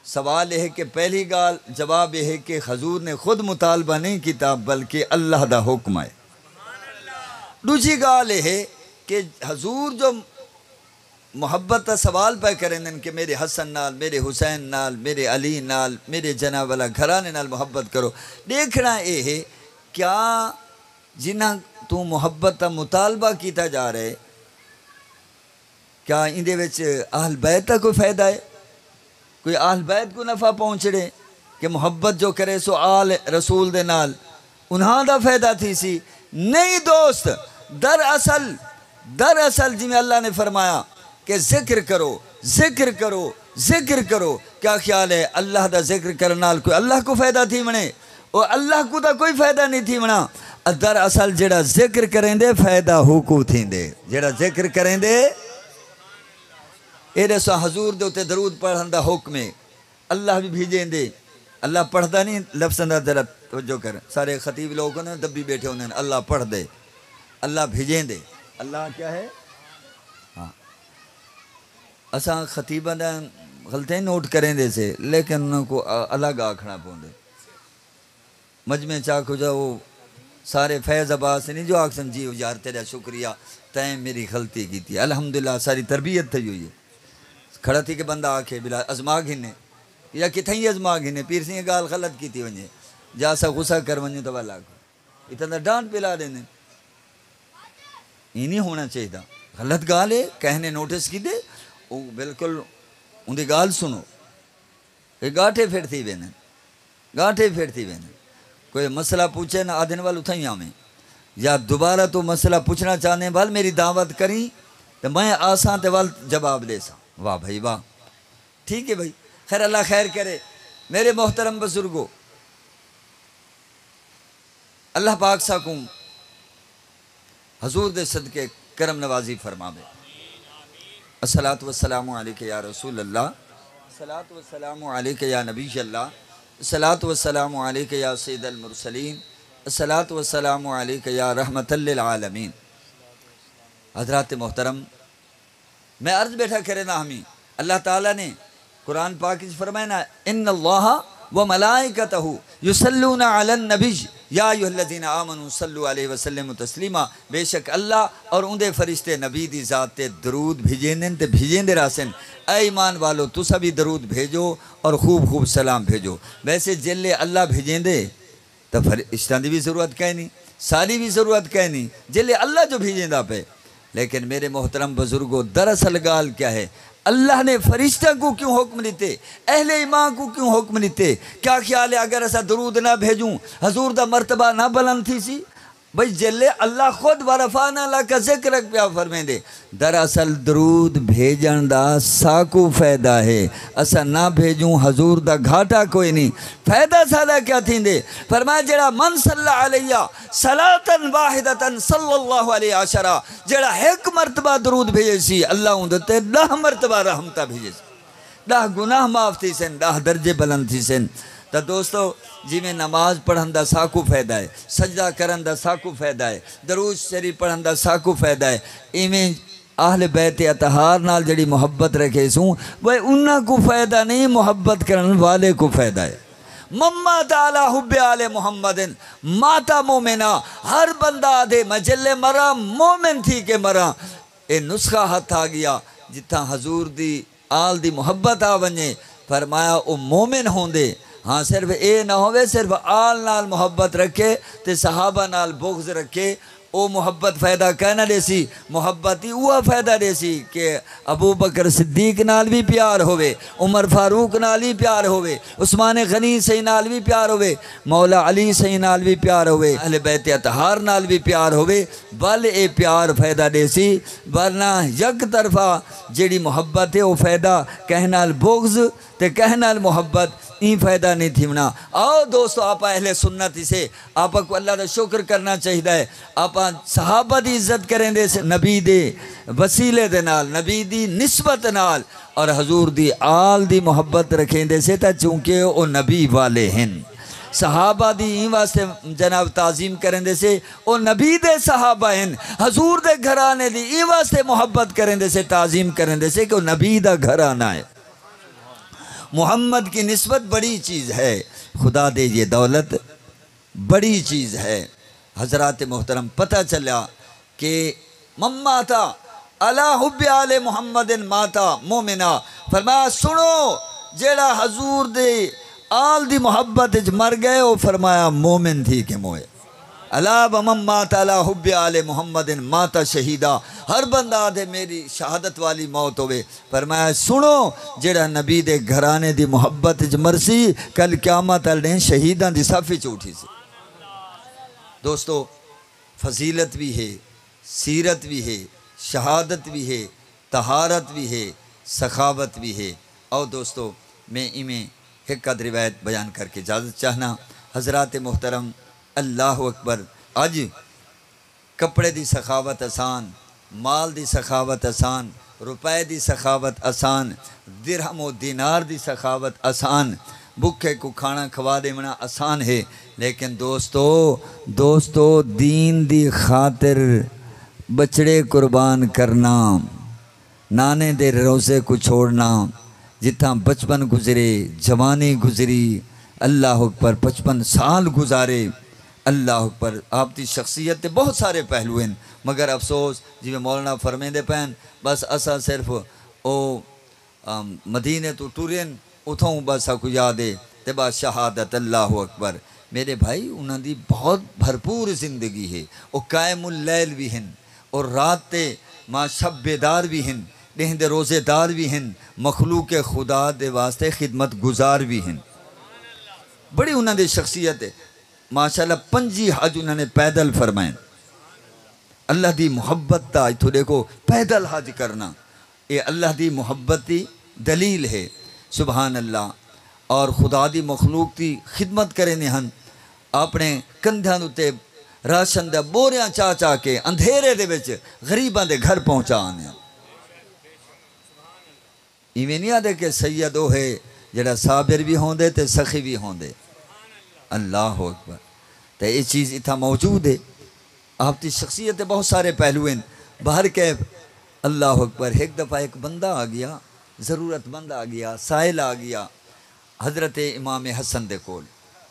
سوال اے ہے کہ پہلی ڳالھ، جواب اے ہے کہ حضور نے خود مطالبہ نہیں کیتا، بلکہ اللہ دا حکم ہے۔ ݙوجھی ڳالھ اے ہے کہ حضور جو محبت دا سوال پئے کریندن کہ میݙے حسن نال، میݙے حسین نال، میݙے علی نال، میݙے جناب والا گھرانے نال محبت کرو۔ ݙیکھݨا اے ہے، کیا جنہاں توں محبت دا مطالبہ کیتا جا رہے، کیا ایندے وچ اہل بیت دا کوئی فائدہ ہے؟ کوئی اہل بیت کوں نفع پہنچڑے کہ محبت جو کرے سو آل رسول دے نال انہاں دا فائدہ تھیسی؟ نہیں دوست، دراصل، دراصل جویں اللہ نے فرمایا کہ ذکر کرو، ذکر کرو، ذکر کرو، کیا خیال ہے اللہ دا ذکر کرن نال کوئی اللہ کوں فائدہ تھیوݨے؟ او اللہ کوں تاں کوئی فائدہ نہیں تھیوݨا۔ دراصل جیڑھا ذکر کریندے فائدہ ہوکوں تھیندے، جیڑھا ذکر کریندے۔ اے ݙسو، حضور دے اتے درود پڑھݨ دا حکم ہے، اللہ وی بھیڄیندے۔ اللہ پڑھدا نہیں، لفظاں دا ذرا توجہ کر۔ سارے خطیب لوگ ہوندے، دبی ٻیٹھے ہوندے ہن، اللہ پڑھدے۔ اللہ بھیڄیندے۔ اللہ کیا ہے؟ ہاں۔ اساں خطیباں دا غلطیاں نوٹ کریندے سے، لیکن انہاں کوں ا-، الگ آکھݨا پوندے۔ مجمع چا کجا او سارے فیض عباس نہیں جو آکھسن جی او یار تیرا شکریہ، تیں میری غلطی کیتی۔ الحمدللہ ساری تربیت تھئی ہوئی ہے۔ کھڑا تھی کے بندہ آکھے بلا ازما گھنے یا کتھائیں ازما گھنے، پیر سنگھ گال غلط کیتی ونجے، جا سا غصہ کر ونجو تو والا کو اتنا ڈانٹ پلا دیندے۔ ایں نہیں ہونا چاہیدا۔ غلط گال ہے، کہیں نے نوٹس کیتے، او بالکل اوندی گال سنو۔ اے گاٹھے پھر تھی ویندن، گاٹھے پھر تھی ویندن۔ کوئی مسئلہ پوچھے نہ آدھن ول اتھائیں آویں، یا دوبارہ تو مسئلہ پوچھنا چاہندے ول میری دعوت کریں، تے میں آساں تے ول جواب ݙیساں۔ واہ بھائی واہ، ٹھیک ہے بھائی۔ خیر، اللہ خیر کرے۔ میرے محترم بزرگو، اللہ پاک ساکوں حضور دے صدقے کرم نوازی فرماوے۔ الصلاۃ والسلام علیک یا رسول اللہ، الصلاۃ والسلام علیک یا نبی اللہ، الصلاۃ والسلام علیک یا سید المرسلین، الصلاۃ والسلام علیک یا رحمت للعالمین۔ حضرات محترم، میں عرض بیٹھا کرے نہ ہمی، اللہ تعالیٰ نے قرآن پاک وچ فرمائنا، ان اللہ و ملائکتہ یصلون علی النبی یا ایھا الذین آمنوا صلوا علیہ وسلم تسلیما، بے شک اللہ اور اوندے فرشتے نبی دی ذات تے درود بھیجیندن تے بھیجیندے رہسن۔ اے ایمان والو، تساں بھی درود بھیجو اور خوب خوب سلام بھیجو۔ ویسے جیلے اللہ بھیجیندے تاں فرشتاں دی وی ضرورت کائنی، ساݙی وی ضرورت کائنی، جیلے اللہ جو بھیجیندا پئے۔ لیکن میرے محترم بزرگو، دراصل ڳالھ کیا ہے؟ اللہ نے فرشتیاں کوں کیوں حکم ݙتے؟ اہل ایمان کوں کیوں حکم ݙتے؟ کیا خیال ہے اگر اساں درود نہ بھیجوں، حضور دا مرتبہ نہ بلند تھیسی؟ بھئی جیلے اللہ خود ورفعنا لک ذکرک پیا فرمیندے، دراصل درود بھیجݨ دا ساکوں فائدہ ہے، اساں نہ بھیجوں حضور دا گھاٹا کوئی نہیں۔ فائدہ ساݙا کیا تھیندے؟ فرمایا، جیڑھا من صلی علی صلاۃ واحدۃ صلی اللہ علیہ عشرا، جیڑھا ہک مرتبہ درود بھیجیسی، اللہ اوندے تے ݙاہ مرتبہ رحمتاں بھیجیسی۔ ݙاہ گناہ معاف تھیسن، ݙاہ درجے بلند تھیسن۔ تاں دوستو، جیویں نماز پڑھݨ دا ساکوں فائدہ ہے، سجدہ کرݨ دا ساکوں فائدہ ہے، درود شریف پڑھݨ دا ساکوں فائدہ ہے، ایویں اہل بیت اطہار نال جیڑھی محبت رکھیسوں، وے انہاں کوں فائدہ نہیں، محبت کرݨ والے کوں فائدہ ہے۔ من مات علی حب آل محمد مات مومنا، ہر بندہ آہدے میں جیلے مراں مومن تھی کے مراں۔ اے نسخہ ہتھ آ ڳیا، جتھاں حضور دی آل دی محبت آ ونڄے۔ فرمایا، او مومن ہوندے، ہاں، صرف اے نہ ہووے صرف آل نال محبت رکھے تے صحابہ نال بغض رکھے، او محبت فائدہ کائنا ݙیسی۔ محبت ای اوہا فائدہ ݙیسی کہ ابوبکر صدیق نال وی پیار ہووے، عمر فاروق نال وی پیار ہووے، عثمان غنی سئیں نال وی پیار ہووے، مولا علی سئیں نال وی پیار ہووے، اہل بیت اطہار نال وی پیار ہووے، ول اے پیار فائدہ ݙیسی۔ ورنہ یک طرفہ جیڑھی محبت ہے، او فائدہ کہیں نال بغض تے کہیں نال محبت، ایں فائدہ نہیں تھیوݨا۔ آؤ دوستو، آپاں اہل سنت ہیسے، آپاں کوں اللہ دا شکر کرݨا چاہیدا ہے۔ آپاں صحابہ دی عزت کریندے سے نبی دے وسیلے دے نال، نبی دی نسبت نال، اور حضور دی آل دی محبت رکھیندے سے، تاں چونکہ او نبی والے ہن۔ صحابہ دی ایں واسطے جناب تعظیم کریندے سے، او نبی دے صحابہ ہن۔ حضور دے گھرانے دی ایں واسطے محبت کریندے سے، تعظیم کریندے سے کہ او نبی دا گھرانہ ہے۔ محمد کی نسبت بڑی چیز ہے، خدا دے یہ دولت بڑی چیز ہے۔ حضرات محترم، پتہ چلا کہ من مات علی حب آل محمد مات مومنا۔ فرمایا، سنو، جیڑھا حضور دے آل دی محبت وچ مر ڳئے، او فرمایا مومن تھی کے موئے۔ الا ومن مات علی حب آل محمد مات شہیدا۔ ہر بندہ آہدے میری شہادت والی موت ہووے۔ فرمایا، سنو، جیڑھا نبی دے گھرانے دی محبت وچ مرسی، کل قیامت والے ݙینہہ شہیداں دی صف وچ اٹھیسی۔ دوستو، فضیلت وی ہے، سیرت وی ہے، شہادت وی ہے، طہارت وی ہے، سخاوت وی ہے۔ او دوستو، میں ایویں ہک ادھ روایت بیان کر کے اجازت چاہنا۔ حضرات محترم، اللہ اکبر۔ اڄ کپڑے دی سخاوت آسان، مال دی سخاوت آسان، روپے دی سخاوت آسان، درہم و دینار دی سخاوت آسان، بکھے کوں کھانا کھوا ݙیوݨا آسان ہے، لیکن دوستو، دوستو، دین دی خاطر ٻچڑے قربان کرݨا، نانے دے روضے کوں چھوڑݨا، جتھاں بچپن گزرے، جوانی گزری، اللہ اکبر، پچپن سال گزارے۔ اللہ اکبر، آپ دی شخصیت دے بہت سارے پہلو ہن، مگر افسوس، جیویں مولانا فرمیندے پئن، بس اساں صرف او، ام، مدینے توں ٹرین، اتھوں بس ساکوں یاد ہے، تے بس شہادت، اللہ اکبر۔ میرے بھائی، انہاں دی بہت بھرپور زندگی ہے۔ او قائم اللیل وی ہن، اور رات تے ماں شب بیدار وی ہن، ݙینہہ دے روزے دار وی ہن، مخلوق خدا دے واسطے خدمت گزار وی ہن۔ بڑی انہاں دی شخصیت ہے۔ ماشاءاللہ، پنجی حج انہاں نے پیدل فرمائے۔ اللہ دی محبت دا اتھوں ݙیکھو، پیدل حج کرنا، اے اللہ دی محبت دی دلیل ہے۔ سبحان اللہ۔ اور خدا دی مخلوق دی خدمت کریندے ہن، اپݨے کندھیاں اتے راشن دا بوریاں چا چا کے اندھیرے دے وچ غریباں دے گھر پہنچا آندے ہن۔ ایویں نہیں آہدے کہ سید او ہے جڑا صابر وی ہوندے تے سخی وی ہوندے۔ اللہ اکبر۔ تے اے چیز اتھاں موجود ہے۔ آپ دی شخصیت دے بہت سارے پہلو ہن۔ بہر کیف، اللہ اکبر، ہک دفعہ ہک بندہ آ گیا، ضرورت مند آ گیا، سائل آ گیا حضرت امام حسن دے کول۔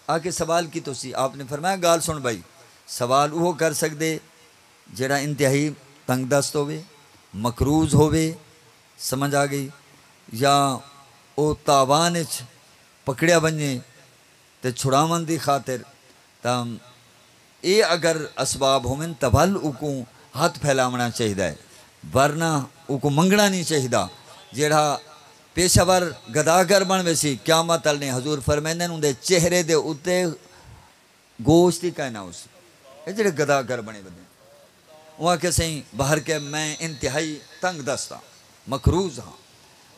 آ کے سوال کیتوسی، آپ نے فرمایا، ڳالھ سݨ بھائی، سوال اوہو کر سڳدے جیڑھا انتہائی تنگ دست ہووے، مقروض ہووے، سمجھ آ ڳئی، یا او تاوان اچ پکڑیا ونڄے تے چھڑاوݨ دی خاطر، تاں اے اگر اسباب ہوون تاں ول اوکوں ہتھ پھیلاوݨا چاہیدا ہے، ورنہ اوکوں منگݨا نہیں چاہیدا۔ جیڑھا پیشہ ور گداگر بݨ ویسی، قیامت والے ݙینہہ حضور فرمیندن، اوندے چہرے دے اتے گوشت ہی کائنا ہوسی۔ اے جڑے گداگر بݨے ودن۔ اوں آکھیا، سئیں، بہر کیف، میں انتہائی تنگ دست ہاں، مقروض ہاں،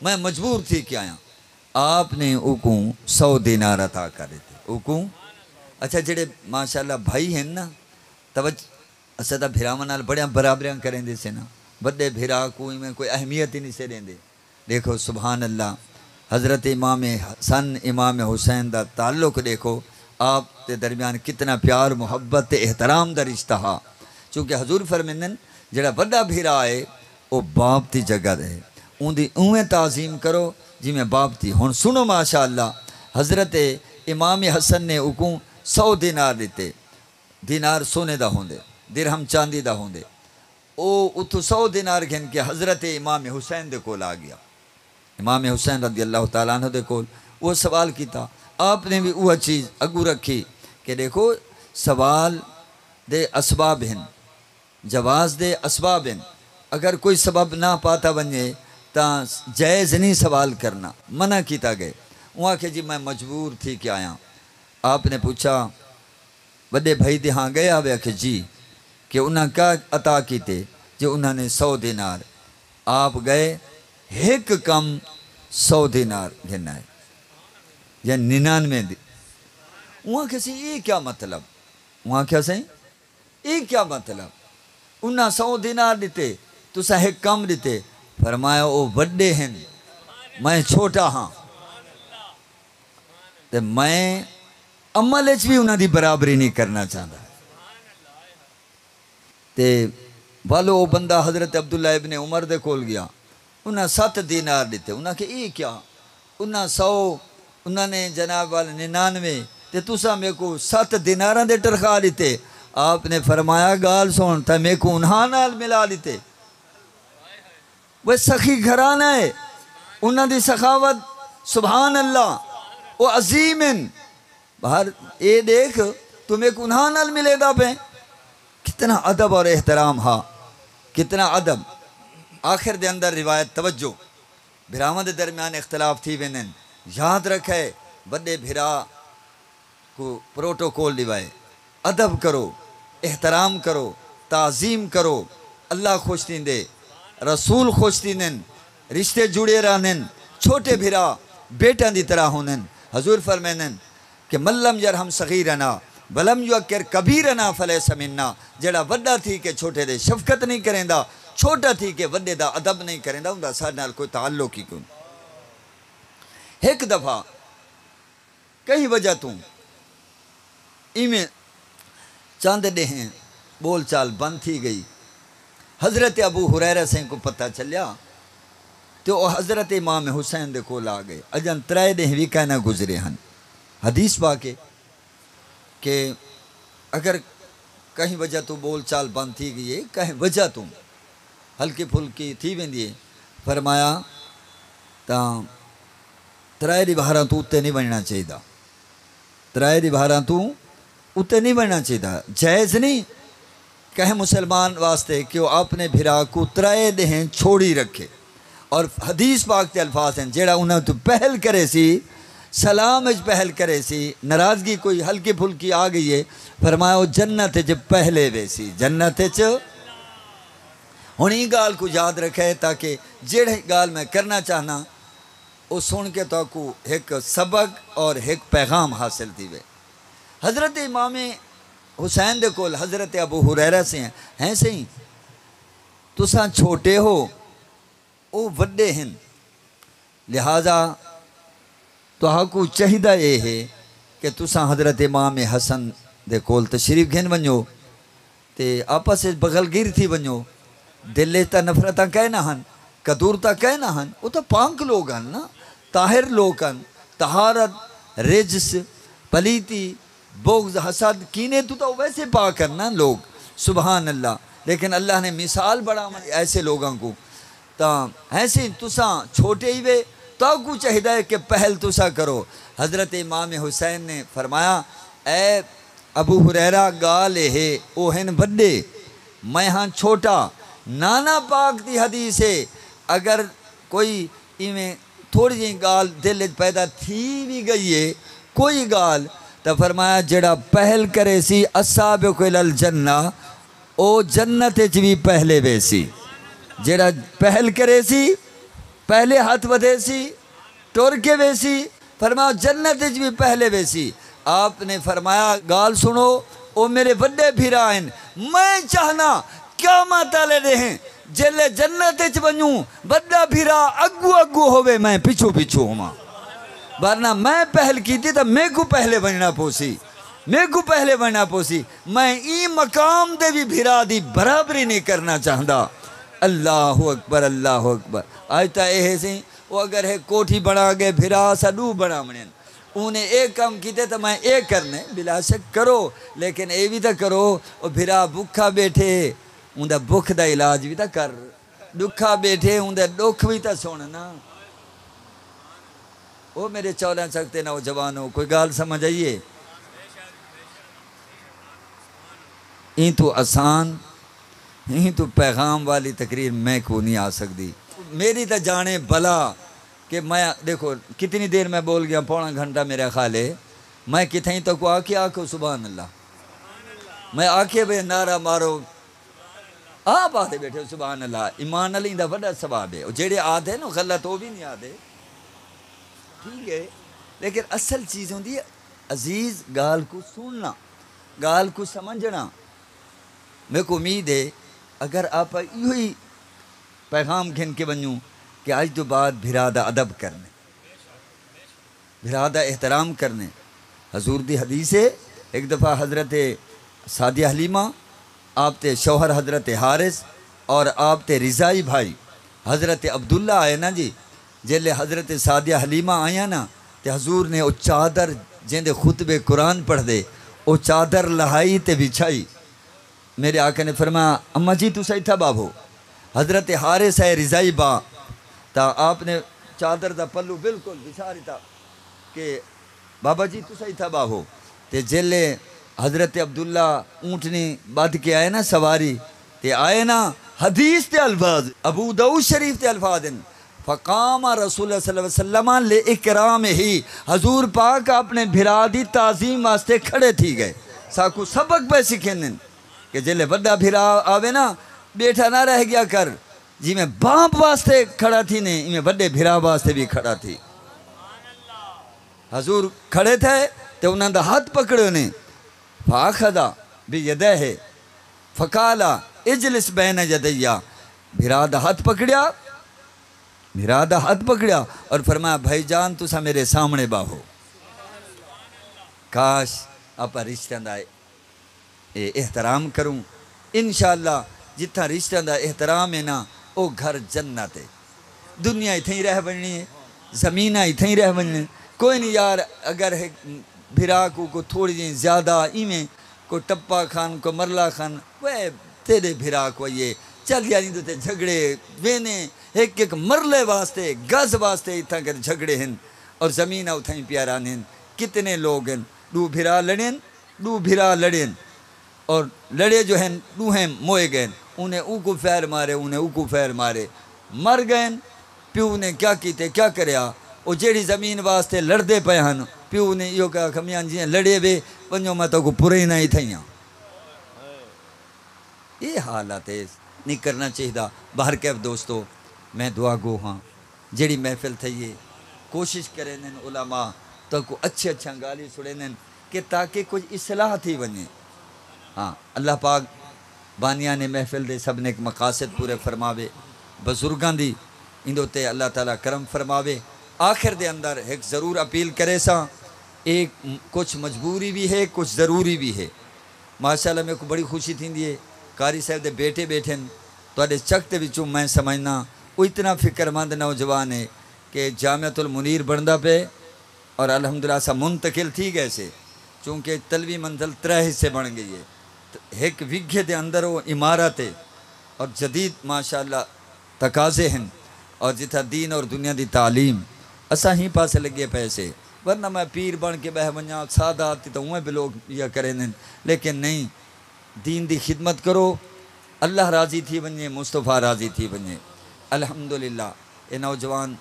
میں مجبور تھی کے آیاں۔ آپ نے اوکوں سو دینار عطا کر ݙتے۔ اوکوں، اچھا، جڑے ماشاءاللہ بھائی ہن نا، توجہ، اساں تاں بھراواں نال بڑیاں برابریاں کریندے سے نا، وݙے بھرا کوں ایویں کوئی اہمیت ہی نہیں سے ݙیندے۔ ݙیکھو سبحان اللہ، حضرت امام حسن، امام حسین دا تعلق ݙیکھو، آپ دے درمیان کتنا پیار، محبت تے احترام دا رشتہ ہا۔ چونکہ حضور فرمیندن، جڑا وݙا بھرا ہے، او باپ دی جگہ تے ہے، اوندی اونویں تعظیم کرو جیویں باپ دی۔ ہݨ سݨو ماشاءاللہ، حضرت امام حسن نے اوکوں سو دینار ݙتے۔ دینار سونے دا ہوندے، درہم چاندی دا ہوندے۔ او اتھوں سو دینار گھن کے حضرت امام حسین دے کول آ گیا۔ امام حسین رضی اللہ تعالیٰ عنہ دے کول او سوال کیتا۔ آپ نے وی اوہا چیز اڳوں رکھی کہ ݙیکھو، سوال دے اسباب ہن، جواز دے اسباب ہن۔ اگر کوئی سبب نہ پاتا ونڄے تاں جائز نہیں سوال کرنا، منع کیتا ڳئے۔ اوں آکھیا، جی میں مجبور تھی کے آیاں۔ آپ نے پوچھا، وݙے بھائی دے ہاں ڳئے ہاوے؟ آکھے، جی۔ کہ انہاں کیا عطا کیتے؟ جی انہاں نے سو دینار۔ آپ ڳئے، ہک کم سو دینار گھن آئے، یا ننانوے دی۔ اوں آکھیا، سئیں، اے کیا مطلب؟ اوں آکھیا، سئیں، اے کیا مطلب؟ انہاں سو دینار ݙتے، تساں ہک کم ݙتے۔ فرمایا، او وݙے ہن، میں چھوٹا ہاں۔ تے میں عمل اچ وی انہاں دی برابری نہیں کرنا چاہندا۔ تے ولو او بندہ حضرت عبداللہ ابن عمر دے کول گیا، انہاں ست دینار ݙتے۔ انہاں کہ اے کیا؟ انہاں سو، انہاں نے جناب وال ننانوے، تے تساں میکوں ست دیناراں دے ٹرخا ݙتے۔ آپ نے فرمایا، ڳالھ سُݨ، تاں میکوں انہاں نال ملا ݙتے۔ وہ سخی گھرانہ ہے، انہاں دی سخاوت، سبحان اللہ، وہ عظیم ہن۔ بہر اے ݙیکھ، توں میکوں انہاں نال ملیدا پئیں۔ کتنا ادب اور احترام ہا، کتنا ادب۔ آخر دے اندر روایت، توجہ، بھراواں دے درمیان اختلاف تھی ویندن۔ یاد رکھے، وݙے بھرا کوں پروٹوکول ݙیوائے۔ ادب کرو، احترام کرو، تعظیم کرو۔ اللہ خوش تھیندے، رسول خوش تھیندن، رشتے جڑے رہندن۔ چھوٹے بھرا بیٹاں دی طرح ہوندن۔ حضور فرمیندن کہ من لم یرحم صغیرنا ولم یوقر کبیرنا فلیس منا۔ جیڑھا وݙا تھی کے چھوٹے دے شفقت نہیں کریندا، چھوٹا تھی کے وݙے دا ادب نہیں کریندا، اوندا ساݙے نال کوئی تعلق ہی کوئی۔ ہک دفعہ کہیں وجہ توں ایویں چند ݙینہہ ٻول چال بند تھی ڳئی۔ حضرت ابو ہریرہ سئیں کوں پتہ چلیا تے او حضرت امام حسین دے کول آ ڳئے۔ اڄاں ترائے ݙینہہ وی کائنا گزرے ہن۔ حدیث پاک ہے کہ اگر کہیں وجہ توں ٻول چال بند تھی ڳئی ہے، کہیں وجہ توں ہلکی پھلکی تھی ویندی ہے، فرمایا، تاں ترائے ݙیوہاراں توں اتے نہیں ونڄݨا چاہیدا۔ ترائے ݙیوہاراں توں اتے نہیں ونڄݨا چاہیدا، جائز نہیں۔ کہیں مسلمان واسطے کہ وہ اپنے بھرا کوں ترائے ݙینھ چھوڑی رکھے۔ اور حدیث پاک تے الفاظ ہیں، جیڑھا انہاں توں پہل کریسی، سلام اچ پہل کریسی، ناراضگی کوئی ہلکی پھلکی آ ڳئی ہے، فرمایا، وہ جنت اچ پہلے ویسی، جنت اچ۔ ہݨ ایں ڳالھ کوں یاد رکھے تاکہ جیڑھی ڳالھ میں کرݨا چاہنا، او سݨ کے تہاکوں ہک سبق اور ہک پیغام حاصل تھیوے۔ حضرت امام حسین دے کول حضرت ابو ہریرہ سے ہیں، ہیں سئیں، تساں چھوٹے ہو، او وݙے ہن، لہذا تہاکوں چاہیدا اے ہے کہ تساں حضرت امام حسن دے کول تشریف گھن ونڄو۔ تے آپس اچ بغل گیر تھی ونڄو۔ دل اچ تاں نفرتاں کائے نہ ہن، کدورتاں کائے نہ ہن، او تاں پاک لوگ ہن نا، طاہر لوگ ہن۔ طہارت، رجس، پلیتی، بغض، حسد، کینے توں تاں او ویسے پاک ہن نا لوگ۔ سبحان اللہ۔ لیکن اللہ نے مثال بݨاوݨ ایسے لوگاں کوں۔ تاں ہیں سی تساں چھوٹے ہی وے، تہاکوں چاہیدا ہے کہ پہل تساں کرو۔ حضرت امام حسین نے فرمایا، اے ابو ہریرہ، ڳالھ اے ہے، او ہن وݙے، میں ہاں چھوٹا۔ نانا پاک دی حدیث ہے، اگر کوئی ایویں تھوڑی جہیں ڳالھ دل اچ پیدا تھی وی ڳئی ہے، کوئی ڳالھ، تاں فرمایا، جیڑھا پہل کریسی، السابق الی الجنہ، او جنت اچ وی پہلے ویسی۔ جیڑھا پہل کریسی، پہلے ہتھ ودھیسی، ٹر کے ویسی، فرمایا، جنت اچ وی پہلے ویسی۔ آپ نے فرمایا، ڳالھ سݨو، او میرے وݙے بھرا ہن، میں چاہنا قیامت والے ݙینھ جیلے جنت اچ ونڄوں، وݙا بھرا اڳوں اڳوں ہووے، میں پچھوں پچھوں ہوواں، ورنہ میں پہل کیتی تاں میکوں پہلے ونڄݨا پوسی، میکوں پہلے ونڄݨا پوسی۔ میں ایں مقام دے وی بھرا دی برابری نہیں کرݨا چاہندا۔ اللہ اکبر، اللہ اکبر۔ اڄ تاں اے ہے سئیں، او اگر ہک کوٹھی بݨا ڳئے، بھرا اساں ݙو بݨاوݨے ہن۔ اوں نے اے کم کیتے تاں میں اے کرنے، بلا شک کرو، لیکن اے وی تاں کرو، او بھرا بکھا ٻیٹھے، اوندا بکھ دا علاج وی تاں کر۔ ݙکھا ٻیٹھے، اوندا ݙکھ وی تاں سݨ نا۔ او میرے چولاں چک تے نوجوانو، کوئی ڳالھ سمجھ آئی ہے؟ ایں توں آسان، ایں توں پیغام والی تقریر میکوں نہیں آ سڳدی۔ میری تاں جاݨے بلا کہ میں، ݙیکھو، کتنی دیر میں ٻول ڳیا، پوݨا گھنٹہ میرا خیال ہے۔ میں کتھائیں تہاکوں آکھیا، آکھو سبحان اللہ۔ میں آکھے وے نعرہ مارو، آپ آہدے ٻیٹھے ہو، سبحان اللہ، ایمان نال ایندا وݙا ثواب ہے۔ او جیڑھے آہدے ہن، او غلط او وی نہیں آہدے۔ ٹھیک ہے، لیکن اصل چیز ہوندی ہے عزیز، ڳالھ کوں سݨݨا، ڳالھ کوں سمجھݨا۔ میکوں امید ہے اگر آپاں ایہو ہی پیغام گھن کے ونڄوں کہ اڄ توں بعد بھرا دا ادب کرنے، بھرا دا احترام کرنے۔ حضور دی حدیث ہے، ہک دفعہ حضرت سعدیہ حلیمہ، آپ تے شوہر حضرت حارث اور آپ تے رضاعی بھائی حضرت عبداللہ آئے نا جی، جیلے حضرت سعدیہ حلیمہ آئیاں نا، تے حضور نے او چادر، جیندے خطبے قرآن پڑھدے، او چادر لہائی تے وچھائی۔ میرے آقا نے فرمایا، اماں جی، تساں اتھاں ٻاہو۔ حضرت حارث ہے رضاعی با، تاں آپ نے چادر دا پلو بالکل وچھا ݙتا کہ بابا جی، تساں اتھاں ٻاہو۔ تے جیلے حضرت عبداللہ اونٹنی ٻدھ کے آئے نا سواری، تے آئے نا، حدیث دے الفاظ، ابو داؤد شریف دے الفاظ ہن، فقام رسول اللہ صلی اللہ علیہ وسلم لِإِكْرَامِهِ، حضور پاک اپݨے بھرا دی تعظیم واسطے کھڑے تھی ڳئے۔ ساکوں سبق پئے سکھیندن کہ جیلے وݙا بھرا آوے نا، ٻیٹھا نہ رہ ڳیا کر، جیویں باپ واسطے کھڑا تھینے، ایویں وݙے بھرا واسطے وی کھڑا تھی۔ حضور کھڑے تھئے تے انہاں دا ہتھ پکڑے نے، فَأَخَذَ بِيَدَيْهِ فَقَالَ اجْلِسْ بَيْنَ يَدَيَّ، بھرا دا ہتھ پکڑیا، بھرا دا ہتھ پکڑیا اور فرمایا، بھائی جان، تساں میرے سامݨے ٻاہو۔ کاش آپاں رشتیاں دا اے احترام کروں۔ انشاءاللہ جتھاں رشتیاں دا احترام ہے نا، او گھر جنت ہے۔ دنیا اتھیں ہی رہ ونڄݨی ہے، زمیناں اتھیں ہی رہ ونڄݨی۔ کوئی نہیں یار، اگر ہک بھرا کوں کوئی تھوڑی جہیں زیادہ ایویں کوئی ٹپا کھن، کوئی مرلا کھن، وے تیݙے بھرا کوئی ہے، چل یار ایندے تے جھڳڑے وینے، ہک ہک مرلے واسطے، گز واسطے اتھاں کر جھڳڑے ہن، اور زمین اتھائیں پیا رہندے ہن۔ کتنے لوگ ہن، ݙو بھرا لڑین، ݙو بھرا لڑین، اور لڑے جو ہن، ݙوہیں موئے ڳئن۔ انہیں اوکوں فیر مارے، انہیں اوکوں فیر مارے، مر ڳئن۔ پیو نے کیا کیتے، کیا کریا؟ او جیڑھی زمین واسطے لڑدے پئے ہن، پیو نے ایہو کہا کہ میاں جیئیں لڑے وے، ونڄو میں تہاکوں پریناں اتھائیاں۔ اے حالت ہے، نہیں کرنا چاہیدا۔ بہرکیف دوستو، میں دعا گو ہاں، جیڑھی محفل تھئی ہے، کوشش کریندن علماء تہاکوں اچھے اچھیاں ڳالھیں سݨیندن کہ تاکہ کجھ اصلاح تھی ونڄے۔ ہاں، اللہ پاک بانیان محفل دے سب نیک مقاصد پورے فرماوے، بزرگاں دی ایندے اتے اللہ تعالیٰ کرم فرماوے۔ آخر دے اندر ہک ضرور اپیل کریساں، اے کجھ مجبوری وی ہے، کجھ ضروری وی ہے۔ ماشاءاللہ میکوں بڑی خوشی تھیندی ہے، قاری صاحب دے بیٹے ٻیٹھن، تہاݙے چک دے وچوں میں سمجھنا، او اتنا فکر مند نوجوان ہے کہ جامعۃ المنیر بݨدا پئے، اور الحمدللہ اساں منتقل تھی ڳئے سے، چونکہ تلویں منزل ترے حصے بݨ ڳئی ہے۔ ت-، ہک وگھے دے اندر او عمارت ہے، اور جدید ماشاءاللہ تقاضے ہن، اور جتھاں دین اور دنیا دی تعلیم، اساں ہی پاسے لڳے پئے سے، ورنہ میں پیر بݨ کے ٻہہ ونڄاں، سادات تے تاں اونویں بھی لوگ ایہا کریندن، لیکن نہیں، دین دی خدمت کرو، اللہ راضی تھی ونڄے، مصطفیٰ راضی تھی ونڄے۔ الحمدللہ اے نوجوان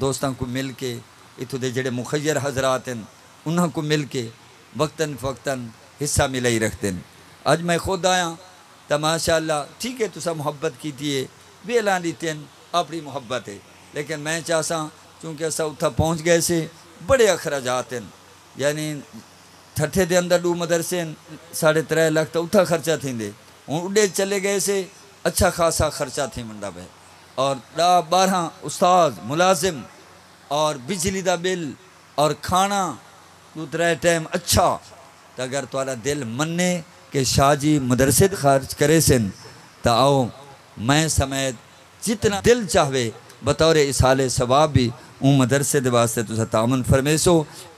دوستاں کوں مل کے، اتھوں دے جیڑھے مخیر حضرات ہن، انہاں کوں مل کے وقتاً فوقتاً حصہ ملائی رکھدن۔ اڄ میں خود آیاں تاں ماشاءاللہ ٹھیک ہے، تساں محبت کیتی ہے، ویلاں ݙتین، اپݨی محبت ہے، لیکن میں چاہساں چونکہ اساں اتھاں پہنچ ڳئے سے، بڑے اخراجات ہن، یعنی ٹھٹھے دے اندر ݙو مدرسے ہن، ساڑھے ترے لکھ تاں اتھاں خرچہ تھیندے، ہݨ اݙے چلے ڳئے سے، اچھا خاصا خرچہ تھی وندا پئے، اور ݙاہ ٻارہاں استاد، ملازم، اور بجلی دا بل اور کھاݨا ݙو ترے ٹائم اچھا، تاں اگر تہاݙا دل منے کہ شاہ جی مدرسے تے خرچ کریسن، تاں آؤ، میں سمیت جتنا دل چاہوے بطور ایصال ثواب بھی اوں مدرسے دے واسطے تساں تعاون فرمیسو،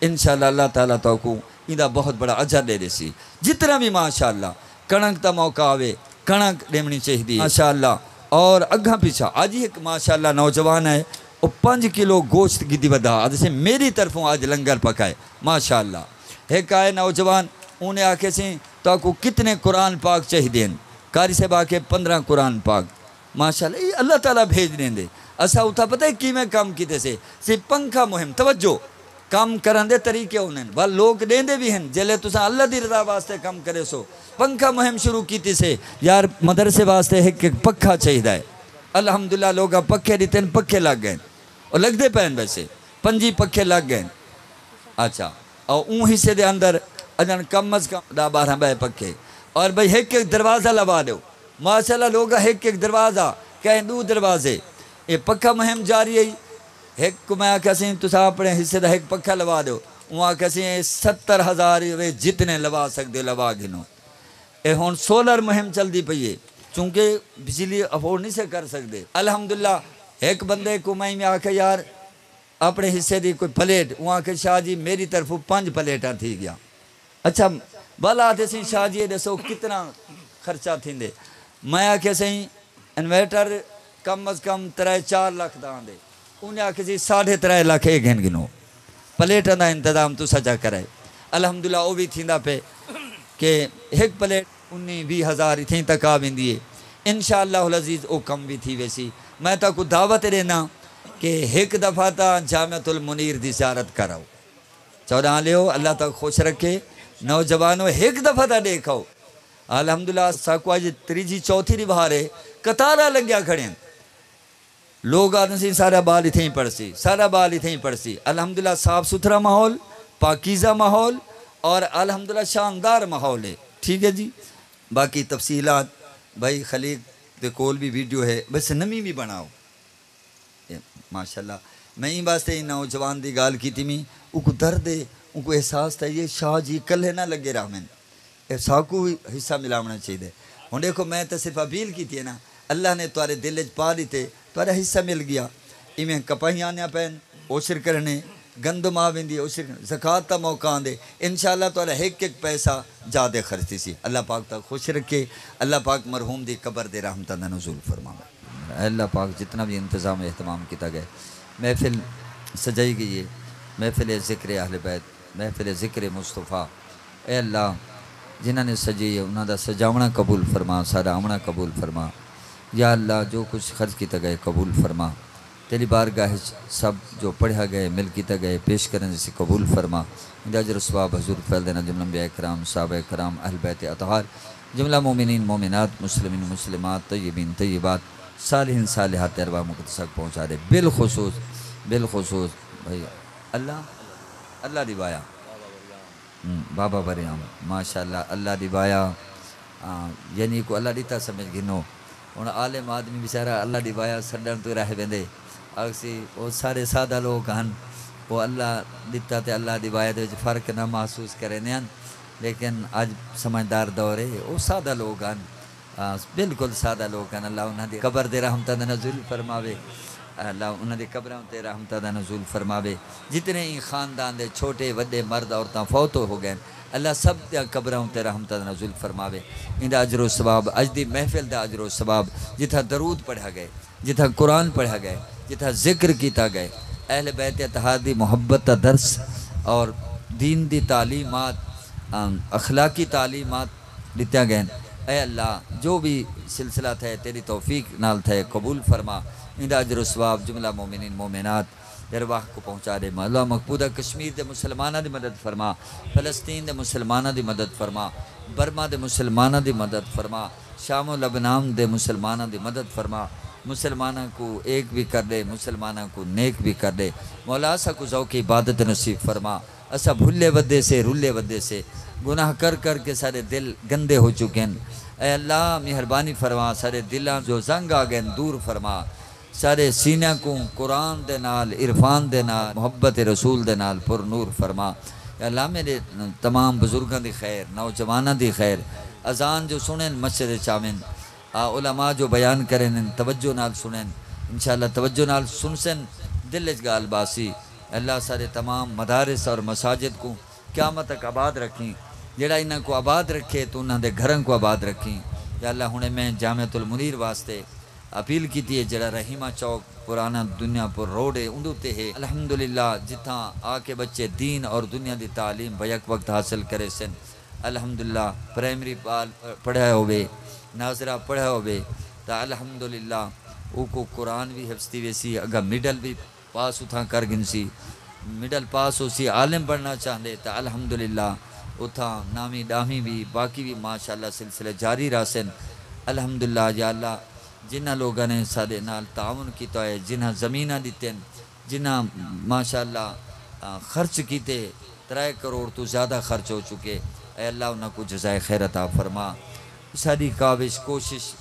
انشاءاللہ اللہ تعالیٰ تہاکوں ایندا بہت بڑا اجر ݙے ݙیسی۔ جتنا بھی ماشاءاللہ کݨک دا موقع آوے، کݨک ݙیوݨی چاہیدی ہے۔ ماشاءاللہ۔ اور اڳاں پچھاں اڄ ہک ماشاءاللہ نوجوان ہے، او پنج کلو گوشت گھدی ودا، آہدے سے میری طرفوں اڄ لنگر پکائے۔ ماشاءاللہ۔ ہک آئے نوجوان، اوں نے آکھے سی، تہاکوں کتنے قرآن پاک چاہیدے ہن؟ قاری صاحب آکھے، پندرہ قرآن پاک۔ ماشاءاللہ، اے اللہ تعالیٰ بھیج ݙیندے۔ اساں اتھاں پتہ ہے کیویں کم کیتے سے؟ سے پنکھا مہم، توجہ، کم کرݨ دے طریقے ہوندن، ول لوک ݙیندے وی ہن۔ جیلے تساں اللہ دی رضا واسطے کم کریسو، پنکھا مہم شروع کیتی سے، یار مدرسے واسطے ہک ہک پکھا چاہیدا ہے۔ الحمدللہ لوکاں پکھے ݙتن، پکھے لڳ ڳئن، او لڳدے پئن ویسے، پنجی پکھے لڳ ڳئن۔ اچھا، او اوں حصے دے اندر اڄݨ کم از کم ݙاہ ٻارہاں ٻئے پکھے، اور بھئی ہک ہک دروازہ لوا ݙیو۔ ماشاءاللہ لوکاں ہک ہک دروازہ، کہیں ݙو دروازے۔ اے پکھا مہم جاری ہئی۔ ہک کوں میں آکھیا سی، تساں اپݨے حصے دا ہک پکھا لوا ݙیو۔ اوں آکھیا سی، اے ستر ہزار وے، جتنے لوا سڳدے لوا گھنو۔ اے ہݨ سولر مہم چلدی پئی ہے، چونکہ بجلی افورڈ نہیں سے کر سڳدے۔ الحمدللہ ہک بندے کوں میں ایویں آکھیا، یار، اپݨے حصے دی کوئی پلیٹ، اوں آکھے، شاہ جی میری طرفوں پنج پلیٹاں تھی ڳیا۔ اچھا، ول آہدے سی، شاہ جی اے ݙسو کتنا خرچہ تھیندے؟ میں آکھیا سئیں، انویٹر کم از کم ترے چار لکھ دا آندے۔ انہیں آکھیا سی، ساڑھے ترے لکھ اے گھن گھنو، پلیٹاں دا انتظام تساں چا کرائے۔ الحمدللہ او وی تھیندا پئے کہ ہک پلیٹ انی ویہہ ہزار اتھیں تک آ ویندی ہے۔ انشاءاللہ العزیز او کم وی تھی ویسی۔ میں تہاکوں دعوت ݙینداں کہ ہک دفعہ تاں جامعۃ المنیر دی زیارت کر آؤ۔ چوݙاں آلیو، اللہ تہاکوں خوش رکھے۔ نوجوانو، ہک دفعہ تاں ݙیکھ آؤ۔ الحمدللہ ساکوں اڄ تریجھی چوتھی دی بہار ہے، قطاراں لڳیاں کھڑین۔ لوگ آہدن سی، ساݙا ٻال اتھیں ہی پڑھسی، ساݙا ٻال اتھیں ہی پڑھسی۔ الحمدللہ صاف ستھرا ماحول، پاکیزہ ماحول، اور الحمدللہ شاندار ماحول ہے۔ ٹھیک ہے جی، باقی تفصیلات بھائی خلیق دے کول بھی ویڈیو ہے، بس نویں بھی بݨاؤ۔ اے ماشاءاللہ، میں ایں واسطے ایں نوجوان دی ڳالھ کیتی، میں اونکوں درد ہے، اونکوں احساس تھئی ہے، شاہ جی کلھے نہ لڳے رہون۔ اے ساکوں وی حصہ ملاوݨا چاہیدے۔ ہݨ ݙیکھو، میں تاں صرف اپیل کیتی ہے نا، اللہ نے تہاݙے دل اچ پا ݙتے، تہاݙا حصہ مل ڳیا۔ ایویں کپاہیاں آندیاں پئن، اوشر کرݨے، گندم آ ویندی ہے، عشر زکوٰۃ دا موقع آندے، انشاءاللہ تعالیٰ ہک ہک پیسہ جا دے خرچ تھیسی۔ اللہ پاک تہاکوں خوش رکھے، اللہ پاک مرحوم دی قبر دے رحمتاں دا نزول فرماوے۔ اے اللہ پاک، جتنا بھی انتظام و اہتمام کیتا ڳئے، محفل سجائی ڳئی ہے، محفل ذکر اہل بیت، محفل ذکر مصطفیٰ، اے اللہ، جنہاں نے سجائی ہے، انہاں دا سجاوݨا قبول فرما، ساݙا آوݨا قبول فرما۔ یا اللہ، جو کچھ خرچ کیتا ڳئے، قبول فرما۔ تیݙی بارگاہ اچ سب جو پڑھیا ڳئے، عمل کیتا ڳئے، پیش کرݨ اچ قبول فرما۔ ایندا اجر و ثواب حضور فیل دینا، جملہ انبیاء کرام، صحابہ کرام، اہل بیت اطہار، جملہ مومنین، مومنات، مسلمین، مسلمات، طیبین، طیبات، صالحین، صالحات تے ارواح مقدسہ کوں پہنچا ݙے۔ بالخصوص، بالخصوص بھائی، اللہ، اللہ دی وایا۔ ہوں، بابا بریام، ماشاءاللہ، اللہ دی وایا، آ، یعنی کو اللہ ݙتا سمجھ گھنو۔ ہݨ عالم آدمی بیچارہ اللہ دی وایا سݙݨ توں رہ ویندے۔ آکھسی، او سارے سادہ لوک ہن، او اللہ ݙتا تے اللہ دی وایا دے وچ فرق نہ محسوس کریندے ہن، لیکن اڄ سمجھدار دور ہے، او سادہ لوک ہن۔ آ، بالکل سادہ لوک ہن۔ اللہ انہاں دی قبر دے رحمتاں دا نزول فرماوے۔ اللہ انہاں دی قبراں تے رحمتاں دا نزول فرماوے۔ جتنے ایں خاندان دے چھوٹے وݙے مرد عورتاں فوت ہو ڳئے، اللہ سب دیاں قبراں تے رحمتاں دا نزول فرماوے۔ ایندا اجر و ثواب، اڄ دی محفل دا اجر و ثواب، جتھاں درود پڑھیا ڳئے، جتھاں قرآن پڑھیا ڳئے، جتھاں ذکر کیتا ڳئے، اہل بیت اطہار دی محبت دا درس اور دین دی تعلیمات، ام، اخلاقی تعلیمات ݙتیاں ڳئن۔ اے اللہ، جو وی سلسلہ تھئے، تیݙی توفیق نال تھئے، قبول فرما۔ ایندا اجر و ثواب جملہ مومنین مومنات دے ارواح کوں پہنچا ݙے۔ مولا مقبوضہ کشمیر دے مسلماناں دی مدد فرما، فلسطین دے مسلماناں دی مدد فرما، برما دے مسلماناں دی مدد فرما، شام و لبنان دے مسلماناں دی مدد فرما۔ مسلماناں کوں ایک بھی کر ݙے، مسلماناں کوں نیک بھی کر ݙے۔ مولا، اساکوں ذوق عبادت نصیب فرما۔ اساں بھلے ودے سے، رلے ودے سے، گناہ کر کر کے سارے دل گندے ہو چکے ہیں۔ اے اللہ، مہربانی فرما، سارے دلاں جو زنگ آ ڳئے دور فرما۔ سارے سینیاں کوں قرآن دے نال، عرفان دے نال، محبت رسول دے نال پر نور فرما۔ اے اللہ، میرے تمام بزرگاں دی خیر، نوجواناں دی خیر، اذان جو سنن مسجد اچ آون، آ، علماء جو بیان کرن، توجہ نال سنن، انشاءاللہ توجہ نال سنسن، دل اچ ڳالھ باسی۔ اللہ سارے تمام مدارس اور مساجد کوں قیامت تک آباد رکھیں۔ جیڑھا انہاں کوں آباد رکھے، تو انہاں دے گھراں کوں آباد رکھیں۔ یا اللہ، ہݨے میں جامعۃ المنیر واسطے اپیل کیتی ہے، جیڑھا رحیمہ چوک پرانا دنیا پور روڈ ہے، اوندے اتے ہے۔ الحمدللہ، جتھاں آ کے بچے دین اور دنیا دی تعلیم بیک وقت حاصل کریسن۔ الحمدللہ، پرائمری ٻال پڑھیا ہووے، ناظرہ پڑھیا ہووے، تاں الحمدللہ اوکوں قرآن وی حفظ تھی ویسی، اڳاں مڈل وی پاس اتھاں کر گھنسی۔ مڈل پاس ہوسی، عالم بݨݨا چاہندے تاں الحمدللہ اتھاں ناویں ݙاہویں وی، باقی وی ماشاءاللہ سلسلے جاری رہسن۔ الحمدللہ یا اللہ، جنہاں لوکاں نے ساݙے نال تعاون کیتا ہے، جنہاں زمیناں ݙتن، جنہاں ماشاءاللہ، آ، خرچ کیتے، ترے کروڑ توں زیادہ خرچ ہو چکے۔ اے اللہ، انہاں کوں جزائے خیر عطا فرما۔ ساݙی کاوش، کوشش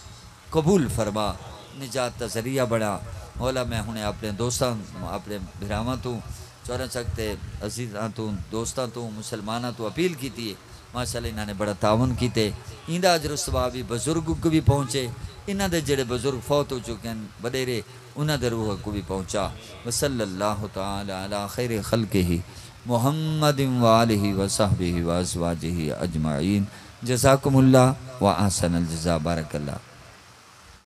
قبول فرما، نجات دا ذریعہ بݨا۔ مولا، میں ہݨے اپݨے دوستاں، اپݨے بھراواں توں، چوݙاں چک تے عزیزاں توں، دوستاں توں، مسلماناں توں اپیل کیتی ہے۔ ماشاءاللہ، انہاں نے بڑا تعاون کیتے۔ ایندا اجر و ثواب وی بزرگ کوں وی پہنچے۔ انہاں دے جڑے بزرگ فوت ہو چکے ہن، وݙیرے، انہاں دے روح کوں وی پہنچا۔ وصلی اللہ تعالی علی خیر خلقہ محمد و آلہ و صحبہ و ازواجہ اجمعین۔ جزاکم اللہ و احسن الجزا۔ بارک اللہ۔